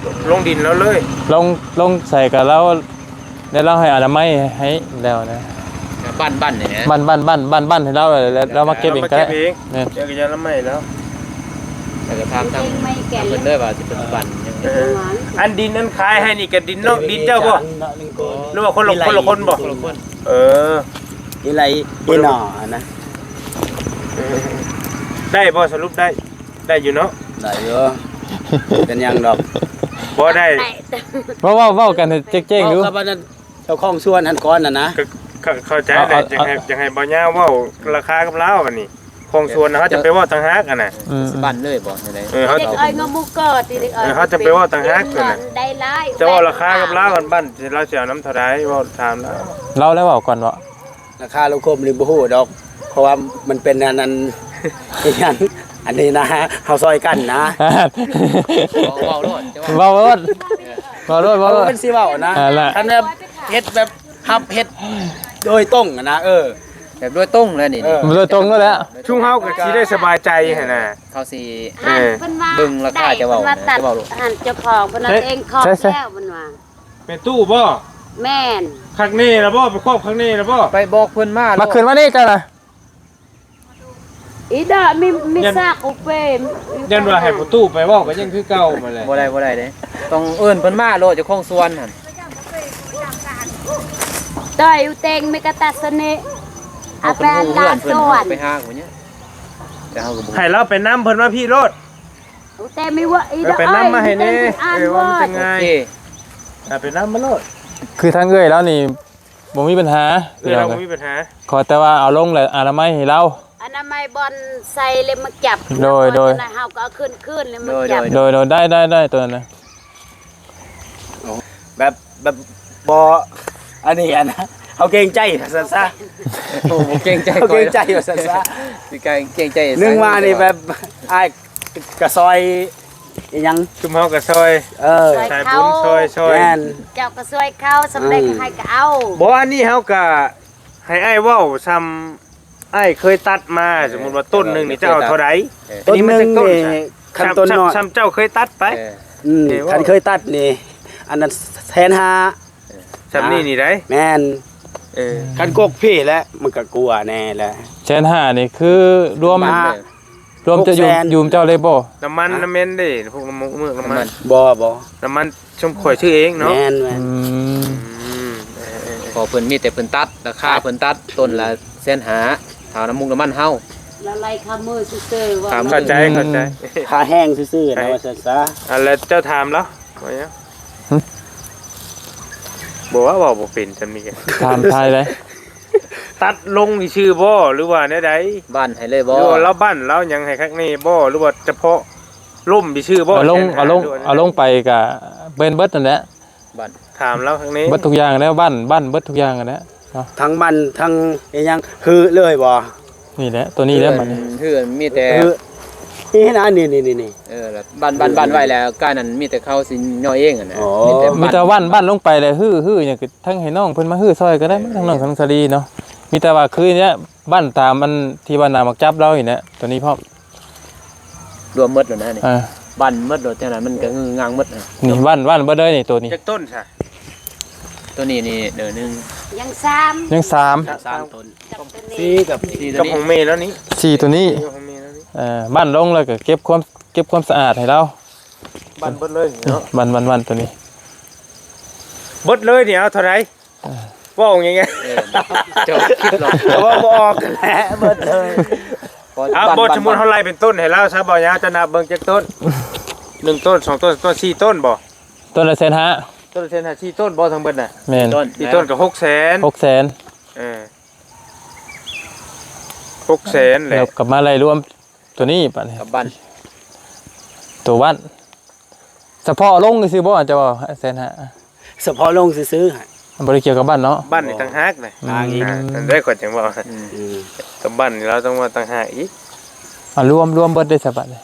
ໂດຍ ລົງດິນລາວເລີຍ ລົງ ລົງໃສ່ກັບລາວ ແລ້ວລາວໃຫ້ອະນາໄມໃຫ້ແລ້ວນະ ບັ້ນໆ ນີ້ນະ ບັ້ນໆ ບັ້ນໆ ບັ້ນໆ ໃຫ້ລາວ ແລ້ວລາວມາເກັບເອງກໍໄດ້. ແມ່ນ ເຈົ້າກໍຢ່າລະໄມ້ແລ້ວ ແລ້ວກໍຖາມທາງເພິ່ນເດີວ່າຊິເປັນບັ້ນຫຍັງ. ເອີ ອັນດິນອັນຂາຍໃຫ້ນີ້ກໍດິນເນາະ ດິນເຈົ້າບໍ່ ຫຼືວ່າຄົນລະ ຄົນລະຄົນບໍ່? ຄົນລະຄົນ. ເອີ ອີໄລອີໜໍນະ ໄດ້ບໍ່? ສະຫຼຸບໄດ້ ໄດ້ຢູ່ເນາະ ໄດ້ຢູ່ ເປັນຫຍັງດອກ ບໍ່ໄດ້ ເວົ້າ ເວົ້າ ເວົ້າກັນໃຫ້ແຈ້ງໆ ດູ ເວົ້າກັບອັນນັ້ນ ເຈົ້າຂອງສວນຫັ້ນກ່ອນນະນະ ກໍເຂົ້າ ເຂົ້າໃຈແຫຼະ ຢາກໃຫ້ ຢາກໃຫ້ບ່າວຍາວເວົ້າລາຄາກັບລາວ ອັນນີ້ຂອງສວນນະ ເຮົາຈະໄປເວົ້າຕ່າງຫາກຫັ້ນນະ. ອືມ ຊິບັ້ນເລີຍບໍ່? ເອີ ເຮົາ ເດັກອ້ອຍງໍໝູກກໍຕິ ເດັກອ້ອຍ ເຮົາຈະໄປເວົ້າຕ່າງຫາກຫັ້ນນະ ໄດ້ຫຼາຍ ເຈົ້າເວົ້າລາຄາກັບລາວ ອັນບັ້ນລາວຊິເອົານຳເທົ່າໃດ ເວົ້າຖາມລາວ ລາວແລ້ວເວົ້າກ່ອນເນາະ. ລາຄາລູກຄົມນີ້ບໍ່ຮູ້ດອກ ເພາະວ່າມັນເປັນອັນນັ້ນ ອີຫຍັງ ອັນນີ້ນະ ເຮົາຊ່ອຍກັນນະ ເວົ້າໂລດ ເວົ້າໂລດ ເວົ້າໂລດ ເວົ້າໂລດ ມັນຊິເວົ້ານະ ອັນລະ ຄັນແບບເຮັດແບບຮັບເຮັດໂດຍຕົງນະ ເອີ ແບບໂດຍຕົງເລີຍນີ້ ເອີ ໂດຍຕົງໂລດແຫຼະ ຊຸມເຮົາກໍຊິໄດ້ສະບາຍໃຈຫັ້ນນະ ເຂົາຊິ ເອີ ເບິ່ງລາຄາຈະເວົ້າ ເພິ່ນວ່າຕັດ ຈະເວົ້າໂລດ ຫັ້ນເຈົ້າຂອງເພິ່ນວ່າ ເອີ ຕົວເອງຂອງແລ້ວເພິ່ນວ່າ. ແມ່ຕູ້ບໍ່? ແມ່ນ. ຄັກແນ່ລະບໍ່? ໄປຄອບຄັກແນ່ລະບໍ່? ໄປບອກເພິ່ນມາໂລດ ມາຂຶ້ນມານີ້ເຈົ້ານະ ອີດາມີ ມີຊາກໂອເປ ຢ້ານວ່າໃຫ້ພໍ່ຕູ້ໄປເວົ້າກໍຍັງຄືເກົ່າຫັ້ນແຫຼະ ບໍ່ໄດ້ ບໍ່ໄດ້ເດ້ ຕ້ອງເອີ້ນເພິ່ນມາໂລດ ເຈົ້າຂອງສວນຫັ້ນ ຕ່ອຍຢູ່ເຕັງເມກາຕັດສະເນ ເຮົາກໍຮູ້ເຮືອນເພິ່ນ ເຮົາກໍໄປຫາເພິ່ນເນຍ ແຕ່ເຮົາກໍບໍ່ ໃຫ້ລາວໄປນຳເພິ່ນມາພີ້ໂລດ ແຕ່ມີວ່າອີ ເອີ ໄປນຳມາໃຫ້ແດ່ ເອີ ວ່າມັນຈະງ່າຍ ໂອເຄ ເອົາໄປນຳມາໂລດ ຄືທາງເອື້ອຍລາວນີ້ບໍ່ມີບັນຫາ ເອື້ອຍລາວບໍ່ມີບັນຫາ ຂໍແຕ່ວ່າເອົາລົງແລ້ວອະນາໄມໃຫ້ລາວ ອະນາໄມບ່ອນໃສ່ເລັບໝາກຈັບ ໂດຍ ໂດຍ ເຮົາກໍເອົາຄືນໆ ເລັບໝາກຈັບ ໂດຍ ໂດຍ ໂດຍ ໄດ້ ໄດ້ ໄດ້ ໂຕນັ້ນນະ ແບບ ແບບບໍ່ ອັນນີ້ ອັນ ເຮົາເກງໃຈວ່າຊັ້ນຊະ ໂອ້ ບໍ່ເກງໃຈ ເຮົາເກງໃຈວ່າຊັ້ນຊະ ເກງໃຈ ໜຶ່ງມານີ້ແບບ ອ້າຍກະຊອຍ ອີ່ຫຍັງ ຊຸມເຮົາກະຊອຍ ເອີ ສາຍບຸນ ຊອຍ ຊອຍ ແມ່ນ ເຈົ້າກະຊອຍເຂົາ ສ່ຳໃດກໍໃຫ້ກໍເອົາ ບໍ່ ອັນນີ້ເຮົາກະໃຫ້ອ້າຍເວົ້າສ່ຳອ້າຍເຄີຍຕັດມາ ເອີ ສົມມຸດວ່າຕົ້ນໜຶ່ງນີ້ເຈົ້າເອົາເທົ່າໃດ ເອີ ຕົ້ນໜຶ່ງນີ້ ຄັນຕົ້ນນ້ອຍ ສ່ຳເຈົ້າເຄີຍຕັດໄປ ເອີ ອືມ ຄັນເຄີຍຕັດນີ້ ອັນນັ້ນແສນຫ້າ ສ່ຳນີ້ນີ້ໄດ໋ ແມ່ນ ເອີ ຄັນກົກພີ້ແຫຼະ ມັນກໍກວ່າແດ່ແຫຼະ ແສນຫ້ານີ້ຄືລວມ ລວມຈະຢູ່ ຢູ່ນຳເຈົ້າເລີຍບໍ່ ນ້ຳມັນ ນ້ຳມັນເດ້ ພວກນ້ຳມັນ ນ້ຳມັນ ບໍ່ ບໍ່ ນ້ຳມັນ ຊຸມຂ້ອຍຊື້ເອງເນາະ ແມ່ນ ແມ່ນ ອືມ ເພາະເພິ່ນມີແຕ່ເພິ່ນຕັດ ລາຄາເພິ່ນຕັດ ຕົ້ນລະແສນຫ້າ ເທົ່ານ້ຳມັນ ນ້ຳມັນເຮົາ ລະໄລ່ຄ່າມື້ຊື່ໆ ວ່າ ຄ່າມື້ ເຂົ້າໃຈ ເຂົ້າໃຈ ຄ່າແຮງຊື່ໆ ນະ ວ່າຊັ້ນຊະ ອັນ ແລ້ວເຈົ້າຖາມລາວ ວ່າຫຍັງ ຫຶ ບໍ່ວ່າ ເວົ້າບໍ່ເປັນ ຊ່ຳນີ້ ຖາມໄທໄດ໋ ຕັດລົງຊື່ໆບໍ່ ຫຼືວ່າແນວໃດ ບັ້ນໃຫ້ເລີຍບໍ່ ຫຼືວ່າລາວບັ້ນລາວຫຍັງໃຫ້ຄັກແນ່ບໍ່ ຫຼືວ່າສະເພາະລົ້ມຊື່ໆບໍ່ ເອົາລົງ ເອົາລົງ ເອົາລົງໄປກະເປັນເບິດນັ້ນແຫຼະ ບັ້ນ ຖາມລາວຄັກແນ່ ເບິດທຸກຢ່າງແລ້ວ ບັ້ນ ບັ້ນເບິດທຸກຢ່າງຫັ້ນແຫຼະ ເນາະ ທັງບັ້ນທັງອີ່ຫຍັງ ຮືເລີຍບໍ່ ນີ້ແຫຼະ ໂຕນີ້ແຫຼະ ບາດນີ້ ຄືມີແຕ່ ຄື ນີ້ນະ ນີ້ໆໆ ເອີ ບັ້ນ ບັ້ນ ບັ້ນໄວ້ແລ້ວ ກາຍນັ້ນມີແຕ່ເຂົາຊິຍໍ້ເອງຫັ້ນນະ ມີແຕ່ບັ້ນ ບັ້ນລົງໄປແລ້ວ ຮື ຮືຫຍັງ ທັງໃຫ້ນ້ອງເພິ່ນມາຮືຊ່ອຍກໍໄດ້ ເອີ ທັງນ້ອງສັງສາລີເນາະ ມີແຕ່ວ່າຄືນີ້ແຫຼະ ບັ້ນຕາມອັນທີ່ວ່າໜາໝາກຈັບລາວນີ້ແຫຼະ ໂຕນີ້ພ້ອມ ລວມໝົດແລ້ວນະນີ້ ເອີ ບັ້ນໝົດໂລດ ຈັ່ງໃດມັນກໍງືງາງໝົດນະ ນີ້ບັ້ນ ບັ້ນເບິດເລີຍນີ້ ໂຕນີ້ ຈັກຕົ້ນຊະ ໂຕນີ້ນີ້ ເດີ ໜຶ່ງ ຍັງສາມ ຍັງສາມ ສາມຕົ້ນ ກັບໂຕນີ້ ສີ່ກັບ ສີ່ ກັບຂອງແມ່ລາວນີ້ ສີ່ໂຕນີ້ ສີ່ຂອງແມ່ລາວນີ້ ເອີ ບັ້ນລົງແລ້ວກໍເກັບຄວາມ ເກັບຄວາມສະອາດໃຫ້ລາວ ບັ້ນເບິດເລີຍເນາະ ບັ້ນ ບັ້ນ ບັ້ນໂຕນີ້ ເບິດເລີຍນີ້ເອົາເທົ່າໃດ? ເອີ ເວົ້າຫຍັງ ເອີ ເຈົ້າຄິດລອກ ເວົ້າບໍ່ອອກຫັ້ນແຫຼະ ເບິດເລີຍ ເອົາ ບໍ່ ສົມມຸດເຮົາໄລ່ເປັນຕົ້ນໃຫ້ລາວຊະ ບໍ່ຍາວ ຈະນັບເບິ່ງຈັກຕົ້ນ ໜຶ່ງຕົ້ນ ສອງຕົ້ນ ສາມຕົ້ນ ສີ່ຕົ້ນບໍ່? ຕົ້ນລະແສນຫ້າ ຕົ້ນລະແສນຫ້າ ສີ່ຕົ້ນບໍ່ທັງເບິດນະ? ແມ່ນ ສີ່ຕົ້ນ ສີ່ຕົ້ນກໍຫົກແສນ ຫົກແສນ ເອີ ຫົກແສນແຫຼະ ແລ້ວກໍມາໄລ່ລວມ ໂຕນີ້ບາດນີ້ ກັບບັ້ນ ໂຕບັ້ນ ສະເພາະລົງຊື່ບໍ່ ເຈົ້າວ່າແສນຫ້າ ສະເພາະລົງຊື່ໆ ບໍ່ໄດ້ກ່ຽວກັບບັ້ນເນາະ ບັ້ນນີ້ຕ່າງຫາກນະ ອືມ ອັນໃດຂ້ອຍຈັ່ງເວົ້າ ອືມ ກັບບັ້ນນີ້ລາວຕ້ອງວ່າຕ່າງຫາກອີກ ອາ ລວມ ລວມເບິດເດ້ສະບັດນີ້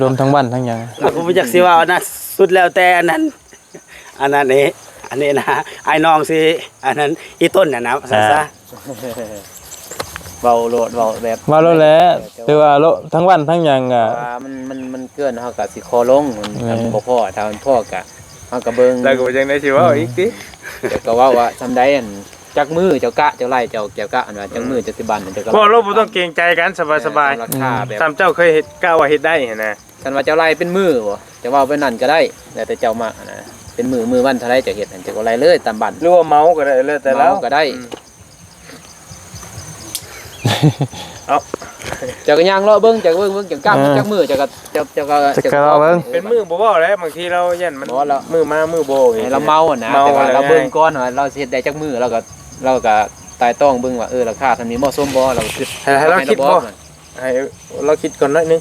ລວມທັງບັ້ນທັງຫຍັງ ລາວກໍບໍ່ຈັກຊິເວົ້ານະ ສຸດແລ້ວແຕ່ອັນນັ້ນ ອັນນັ້ນເອ ອັນນີ້ນະ ອ້າຍນ້ອງຊິ ອັນນັ້ນ ອີຕົ້ນນະນະ ວ່າຊັ້ນຊະ ອ່າ ເວົ້າໂລດ ເວົ້າແບບ ເວົ້າໂລດແຫຼະ ແຕ່ວ່າໂລ ທັງວັນທັງຫຍັງກໍ ວ່າມັນ ມັນ ມັນເກີນ ເຮົາກໍຊິຂໍລົງ ມັນ ແມ່ນ ມັນບໍ່ພໍ ຖ້າມັນພໍກໍ ເຮົາກໍເບິ່ງ ແລ້ວກໍບໍ່ຈັ່ງໃດຊິເວົ້າອີກຕິ ແລ້ວກໍເວົ້າວ່າສ່ຳໃດ ອັນ ຈັກມື້ເຈົ້າກະ ເຈົ້າໄລ່ ເຈົ້າ ເຈົ້າກະ ອັນວ່າຈັກມື້ ອືມ ເຈົ້າຊິບັ້ນ ເຈົ້າກໍ ເວົ້າໂລດ ບໍ່ຕ້ອງເກງໃຈກັນ ສະບາຍໆ ຕາມລາຄາແບບ ຕາມເຈົ້າເຄີຍເຮັດ ກະວ່າເຮັດໄດ້ຫັ້ນນະ. ຄັນວ່າເຈົ້າໄລ່ເປັນມື້ບໍ່ ເຈົ້າເວົ້າແບບນັ້ນກໍໄດ້ ແລ້ວແຕ່ເຈົ້າມັກຫັ້ນນະ ເປັນມື້ ມື້ວັນເທົ່າໃດເຈົ້າເຮັດຫັ້ນ ເຈົ້າກໍໄລ່ເລີຍຕາມບັ້ນ ຫຼືວ່າເໝົາກໍໄດ້ ແລ້ວແຕ່ລາວ ເໝົາກໍໄດ້ ອືມ ເອົາ ເຈົ້າກໍຍ່າງເລາະເບິ່ງ ເຈົ້າກໍເບິ່ງ ເບິ່ງ ເຈົ້າກະ ເອີ ຈັກມື້ ເຈົ້າກໍ ເຈົ້າ ເຈົ້າກໍ ເຈົ້າກໍເລາະເບິ່ງ ເປັນມື້ບໍ່ເວົ້າແລ້ວ ບາງທີລາວຢ້ານມັນ ບໍ່ລະ ມື້ມາມື້ບໍ່ ໃຫ້ລາວເໝົາຫັ້ນນະ ເໝົາ ແຕ່ວ່າລາວເບິ່ງກ່ອນວ່າລາວຊິເຮັດໄດ້ຈັກມື້ ລາວກໍ ລາວກໍໄຕ່ຕອງເບິ່ງວ່າ ເອີ ລາຄາສ່ຳນີ້ເໝາະສົມບໍ່ ລາວກໍຄິດ ໃຫ້ ໃຫ້ລາວຄິດບໍ່ ໃຫ້ລາວຄິດກ່ອນໜ້ອຍໜຶ່ງ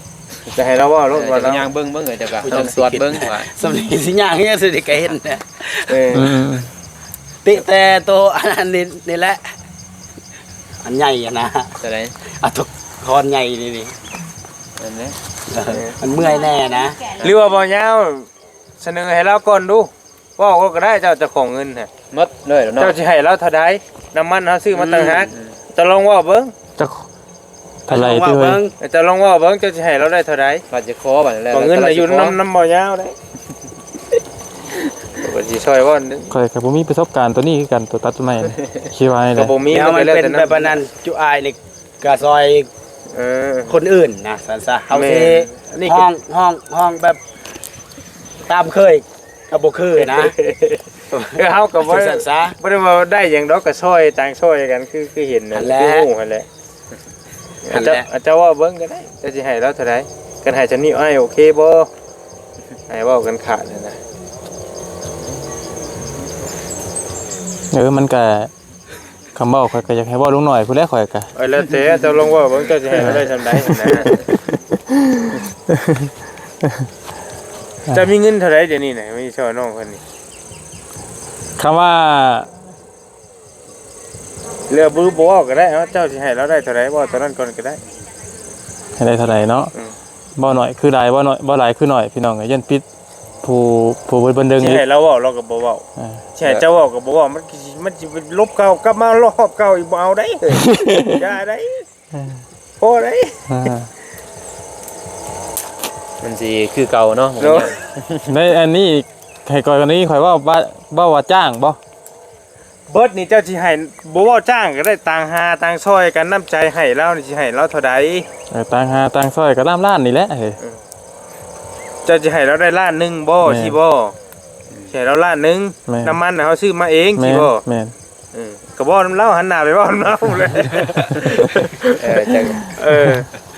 ຈະໃຫ້ລາວເວົ້າໂລດ ເອີ ວ່າລາວ ຍ່າງເບິ່ງເບິ່ງ ເອີ ເຈົ້າກໍ ໂອ້ຍ ລອງຕວດເບິ່ງວ່າ ສ່ຳນີ້ຊິຍ່າງເຮັດ ສ່ຳນີ້ກໍເຫັນນະ ເອີ ອືມ ຕິແຕ່ໂຕອັນນັ້ນນີ້ ນີ້ແຫຼະ ອັນໃຫຍ່ຫັ້ນນະ ຕົວໃດ ອາ ທຸກຄອນໃຫຍ່ນີ້ ນີ້ ອັນນີ້ ເອີ ເອີ ມັນເມື່ອຍແດ່ນະ ຫຼືວ່າບໍ່ຍາວ ສະເໜີໃຫ້ລາວກ່ອນດູ ເວົ້າກໍໄດ້ ເຈົ້າ ເຈົ້າຂອງເງິນຫັ້ນ ໝົດເລີຍເນາະ ເຈົ້າຊິໃຫ້ລາວເທົ່າໃດ ນ້ຳມັນເຮົາຊື້ມາຕ່າງຫາກ ອືມ ເຈົ້າລອງເວົ້າເບິ່ງ ເຈົ້າ ເທົ່າໃດຕິເຮີ້ຍ ເຈົ້າລອງເວົ້າເບິ່ງ ເຈົ້າຊິໃຫ້ລາວໄດ້ເທົ່າໃດ ວ່າຈະຂໍບັດແລ້ວ ເງິນນະຢູ່ນຳ ນຳບໍ່ຍາວເດ້ ຂ້ອຍຊິຊ່ອຍເວົ້າ ຂ້ອຍກໍບໍ່ມີປະສົບການຕົວນີ້ຄືກັນ ຕົວຕັດໄມ້ນີ້ ຊິວ່າໃດ ກໍບໍ່ມີ ແນວມັນເປັນແບບນັ້ນ ຈຸອ້າຍນີ້ ກະຊ່ອຍ ເອີ ຄົນອື່ນນະ ຊັ້ນຊະ ເຮົາຊິ ແມ່ນ ຮ້ອງ ຮ້ອງ ຮ້ອງແບບຕາມເຄີຍກໍບໍ່ຄືນະ ຄືເຮົາກໍບໍ່ ວ່າຊັ້ນຊະ ບໍ່ໄດ້ວ່າໄດ້ຫຍັງດອກ ກໍຊ່ອຍ ຕ່າງຊ່ອຍກັນ ຄື ຄືເຫັນນັ້ນ ຫັ້ນແຫຼະ ຄືຮູ້ຫັ້ນແຫຼະ. ຫັ້ນແຫຼະ ເຈົ້າ ເຈົ້າເວົ້າເບິ່ງກໍໄດ້ ເຈົ້າຊິໃຫ້ລາວເທົ່າໃດ? ຄັນໃຫ້ຊ່ຳນີ້ອ້າຍໂອເຄບໍ່? ໃຫ້ເວົ້າກັນຂາດຫັ້ນນະ. ເອີ ມັນກະ ຄຳເວົ້າຂ້ອຍກໍຢາກໃຫ້ເວົ້າລົງໜ້ອຍພຸ້ນແຫຼະ ຂ້ອຍກໍ ເອີ ແລ້ວແຕ່ເຈົ້າລອງເວົ້າເບິ່ງ ເຈົ້າຊິໃຫ້ເຮົາໄດ້ຊ່ຳໃດຫັ້ນນະ. ເຈົ້າມີເງິນເທົ່າໃດດຽວນີ້ນະ? ມີຊ່ອຍນ້ອງເພິ່ນນີ້ ຄຳວ່າ ເຫຼືອບໍ່ ບໍ່ເວົ້າກໍໄດ້ ເອົາ ເຈົ້າຊິໃຫ້ລາວໄດ້ເທົ່າໃດ ເວົ້າຕອນນັ້ນກ່ອນກໍໄດ້. ໃຫ້ໄດ້ເທົ່າໃດເນາະ? ອືມ ເວົ້າໜ້ອຍຄືຫຼາຍ ເວົ້າໜ້ອຍ ເວົ້າຫຼາຍຄືໜ້ອຍ ພີ່ນ້ອງເອີຍ ຢ້ານຜິດ ຜູ້ ຜູ້ເພິ່ນເບິ່ງ ຊິໃຫ້ລາວເວົ້າ ລາວກໍບໍ່ເວົ້າ ອ່າ ຊິໃຫ້ເຈົ້າເວົ້າກໍບໍ່ເວົ້າ ມັນກໍຊິ ມັນຊິໄປລົບເກົ່າ ກັບມາລອບເກົ່າອີກ ບໍ່ເອົາໄດ໋ ຢ່າໄດ໋ ອ່າ ພໍໄດ໋ ອ່າ ມັນຊິຄືເກົ່າເນາະ ເນາະ ໃນອັນນີ້ ໃຫ້ຂ້ອຍ ອັນນີ້ຂ້ອຍເວົ້າວ່າ ເວົ້າວ່າຈ້າງບໍ່? ເບິດນີ້ເຈົ້າຊິໃຫ້ ບໍ່ເວົ້າຈ້າງກໍໄດ້ ຕ່າງຫາຕ່າງຊ່ອຍກັນ ນ້ຳໃຈໃຫ້ລາວນີ້ ຊິໃຫ້ລາວເທົ່າໃດ? ເອີ ຕ່າງຫາຕ່າງຊ່ອຍກໍລ້ານໆນີ້ແຫຼະ ເອີ ເຈົ້າຊິໃຫ້ລາວໄດ້ລ້ານໜຶ່ງບໍ່? ແມ່ນ ຊິບໍ່? ຊິໃຫ້ລາວລ້ານໜຶ່ງ ແມ່ນ ນ້ຳມັນນະເຮົາຊື້ມາເອງ ແມ່ນ ຊິບໍ່? ແມ່ນ ເອີ ກໍເວົ້ານຳລາວ ຫັນໜ້າໄປເວົ້ານຳລາວເລີຍ ເອີ ຈັ່ງ ເອີ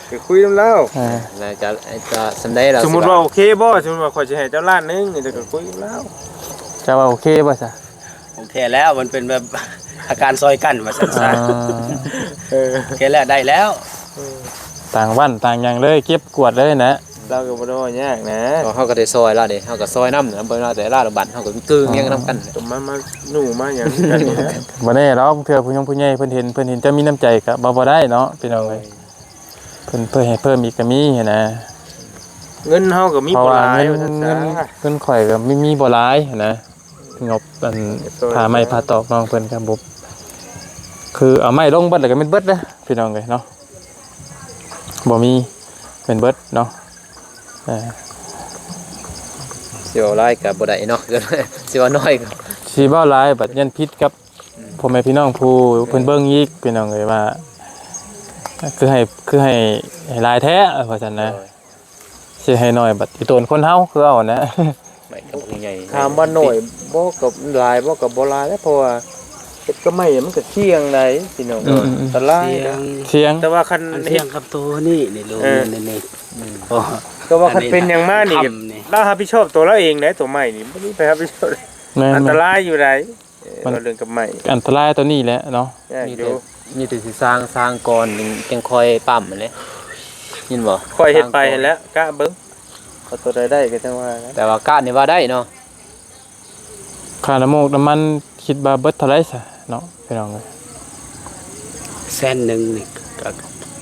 ກໍຄຸຍນຳລາວ ອ່າ ແລ້ວກໍ ກໍສ່ຳໃດລາວ ສົມມຸດວ່າໂອເຄບໍ່? ສົມມຸດວ່າຂ້ອຍຊິໃຫ້ເຈົ້າລ້ານໜຶ່ງນີ້ ແລ້ວກໍຄຸຍນຳລາວ ເຈົ້າວ່າໂອເຄບໍ່ຊະ? ໂອເຄແລ້ວ ມັນເປັນແບບອາການຊ່ອຍກັນວ່າຊັ້ນຊະ ອ່າ ເອີ ໂອເຄແລ້ວ ໄດ້ແລ້ວ ເອີ ຕ່າງວັນຕ່າງຫຍັງເລີຍ ເກັບກວດເລີຍນະ ລາວກໍບໍ່ໄດ້ເວົ້າຍາກນະ ເຮົາກໍໄດ້ຊ່ອຍລາວເດ້ ເຮົາກໍຊ່ອຍນຳນະ ເບິ່ງລາວແຕ່ລາວລະບັດ ເຮົາກໍກື້ງຽງນຳກັນ ກໍມາ ມາໜູມາຫຍັງກັນນີ້ນະ ບໍ່ແນ່ດອກ ເທື່ອຜູ້ຍົງຜູ້ໃຫຍ່ເພິ່ນເຫັນ ເພິ່ນເຫັນເຈົ້າມີນ້ຳໃຈກໍບໍ່ ບໍ່ໄດ້ເນາະ ພີ່ນ້ອງເອີຍ ເພິ່ນ ເພິ່ນໃຫ້ເພີ່ມອີກກໍມີຫັ້ນນະ ເງິນເຮົາກໍມີບໍ່ຫຼາຍ ເພາະວ່າເງິນ ວ່າຊັ້ນຊະ ເງິນ ເງິນຂ້ອຍກໍມີ ມີບໍ່ຫຼາຍຫັ້ນນະ ງົບອັນ ຊ່ອຍ ຜ້າໄມ້ຜ້າຕອກນ້ອງເພິ່ນກໍບໍ່ ຄືເອົາໄມ້ລົງເບິດແລ້ວກໍແມ່ນເບິດເດ້ ພີ່ນ້ອງເອີຍເນາະ ບໍ່ມີ ແມ່ນເບິດເນາະ ເອີ ຊິເວົ້າຫຼາຍກໍບໍ່ໄດ້ເນາະ ຊິເວົ້າໜ້ອຍກໍ ຊິເວົ້າຫຼາຍບັດຢ້ານຜິດກັບ ອືມ ພໍ່ແມ່ພີ່ນ້ອງຜູ້ເພິ່ນເບິ່ງອີກ ພີ່ນ້ອງເອີຍ ວ່າ ຄືໃຫ້ ຄືໃຫ້ ໃຫ້ຫຼາຍແທ້ ວ່າຊັ້ນນະ ໂດຍ ຊິໃຫ້ໜ້ອຍບັດອີ່ຕົນຄົນເຮົາຄືເວົ້ານະ ໄມ້ກໍບໍ່ໃຫຍ່ ຖາມວ່າໜ້ອຍບໍ່ກັບຫຼາຍບໍ່ ກໍບໍ່ຫຼາຍແຫຼະ ເພາະວ່າເຮັດກັບໄມ້ມັນກໍສ່ຽງໃດ໋ ພີ່ນ້ອງ ອືມໆໆ ອັນຕະລາຍ ສ່ຽງ ສ່ຽງ ແຕ່ວ່າຄັນ ອັນສ່ຽງກັບໂຕນີ້ ນີ້ລູກ ເອີ ນີ້ ນີ້ ອືມ ກໍວ່າຄັນເປັນຫຍັງມານີ້ ລາວຮັບຜິດຊອບໂຕລາວເອງໄດ໋ ໂຕໄມ້ນີ້ບໍ່ມີໃຜຮັບຜິດຊອບ ແມ່ນໆ ອັນຕະລາຍຢູ່ໃດ໋ ເອີ ມັນເວົ້າເລື່ອງກັບໄມ້ ອັນຕະລາຍໂຕນີ້ແຫຼະເນາະ ຍາກຢູ່ ມີແຕ່ ມີແຕ່ຊິສ້າງ ສ້າງກ່ອນ ຈັ່ງ ຈັ່ງຄ່ອຍປ້ຳຫັ້ນແຫຼະ ຍິນບໍ່? ຂ້ອຍເຮັດໄປຫັ້ນແຫຼະ ກະເບິ່ງ ເອົາໂຕໃດໄດ້ກໍຈັ່ງວ່າກັນ ແຕ່ວ່າກະນີ້ວ່າໄດ້ເນາະ ຄ່ານ້ຳມູກນ້ຳມັນຄິດວ່າເບິດເທົ່າໃດຊະເນາະ ພີ່ນ້ອງເອີຍ? ແສນໜຶ່ງນີ້ກໍ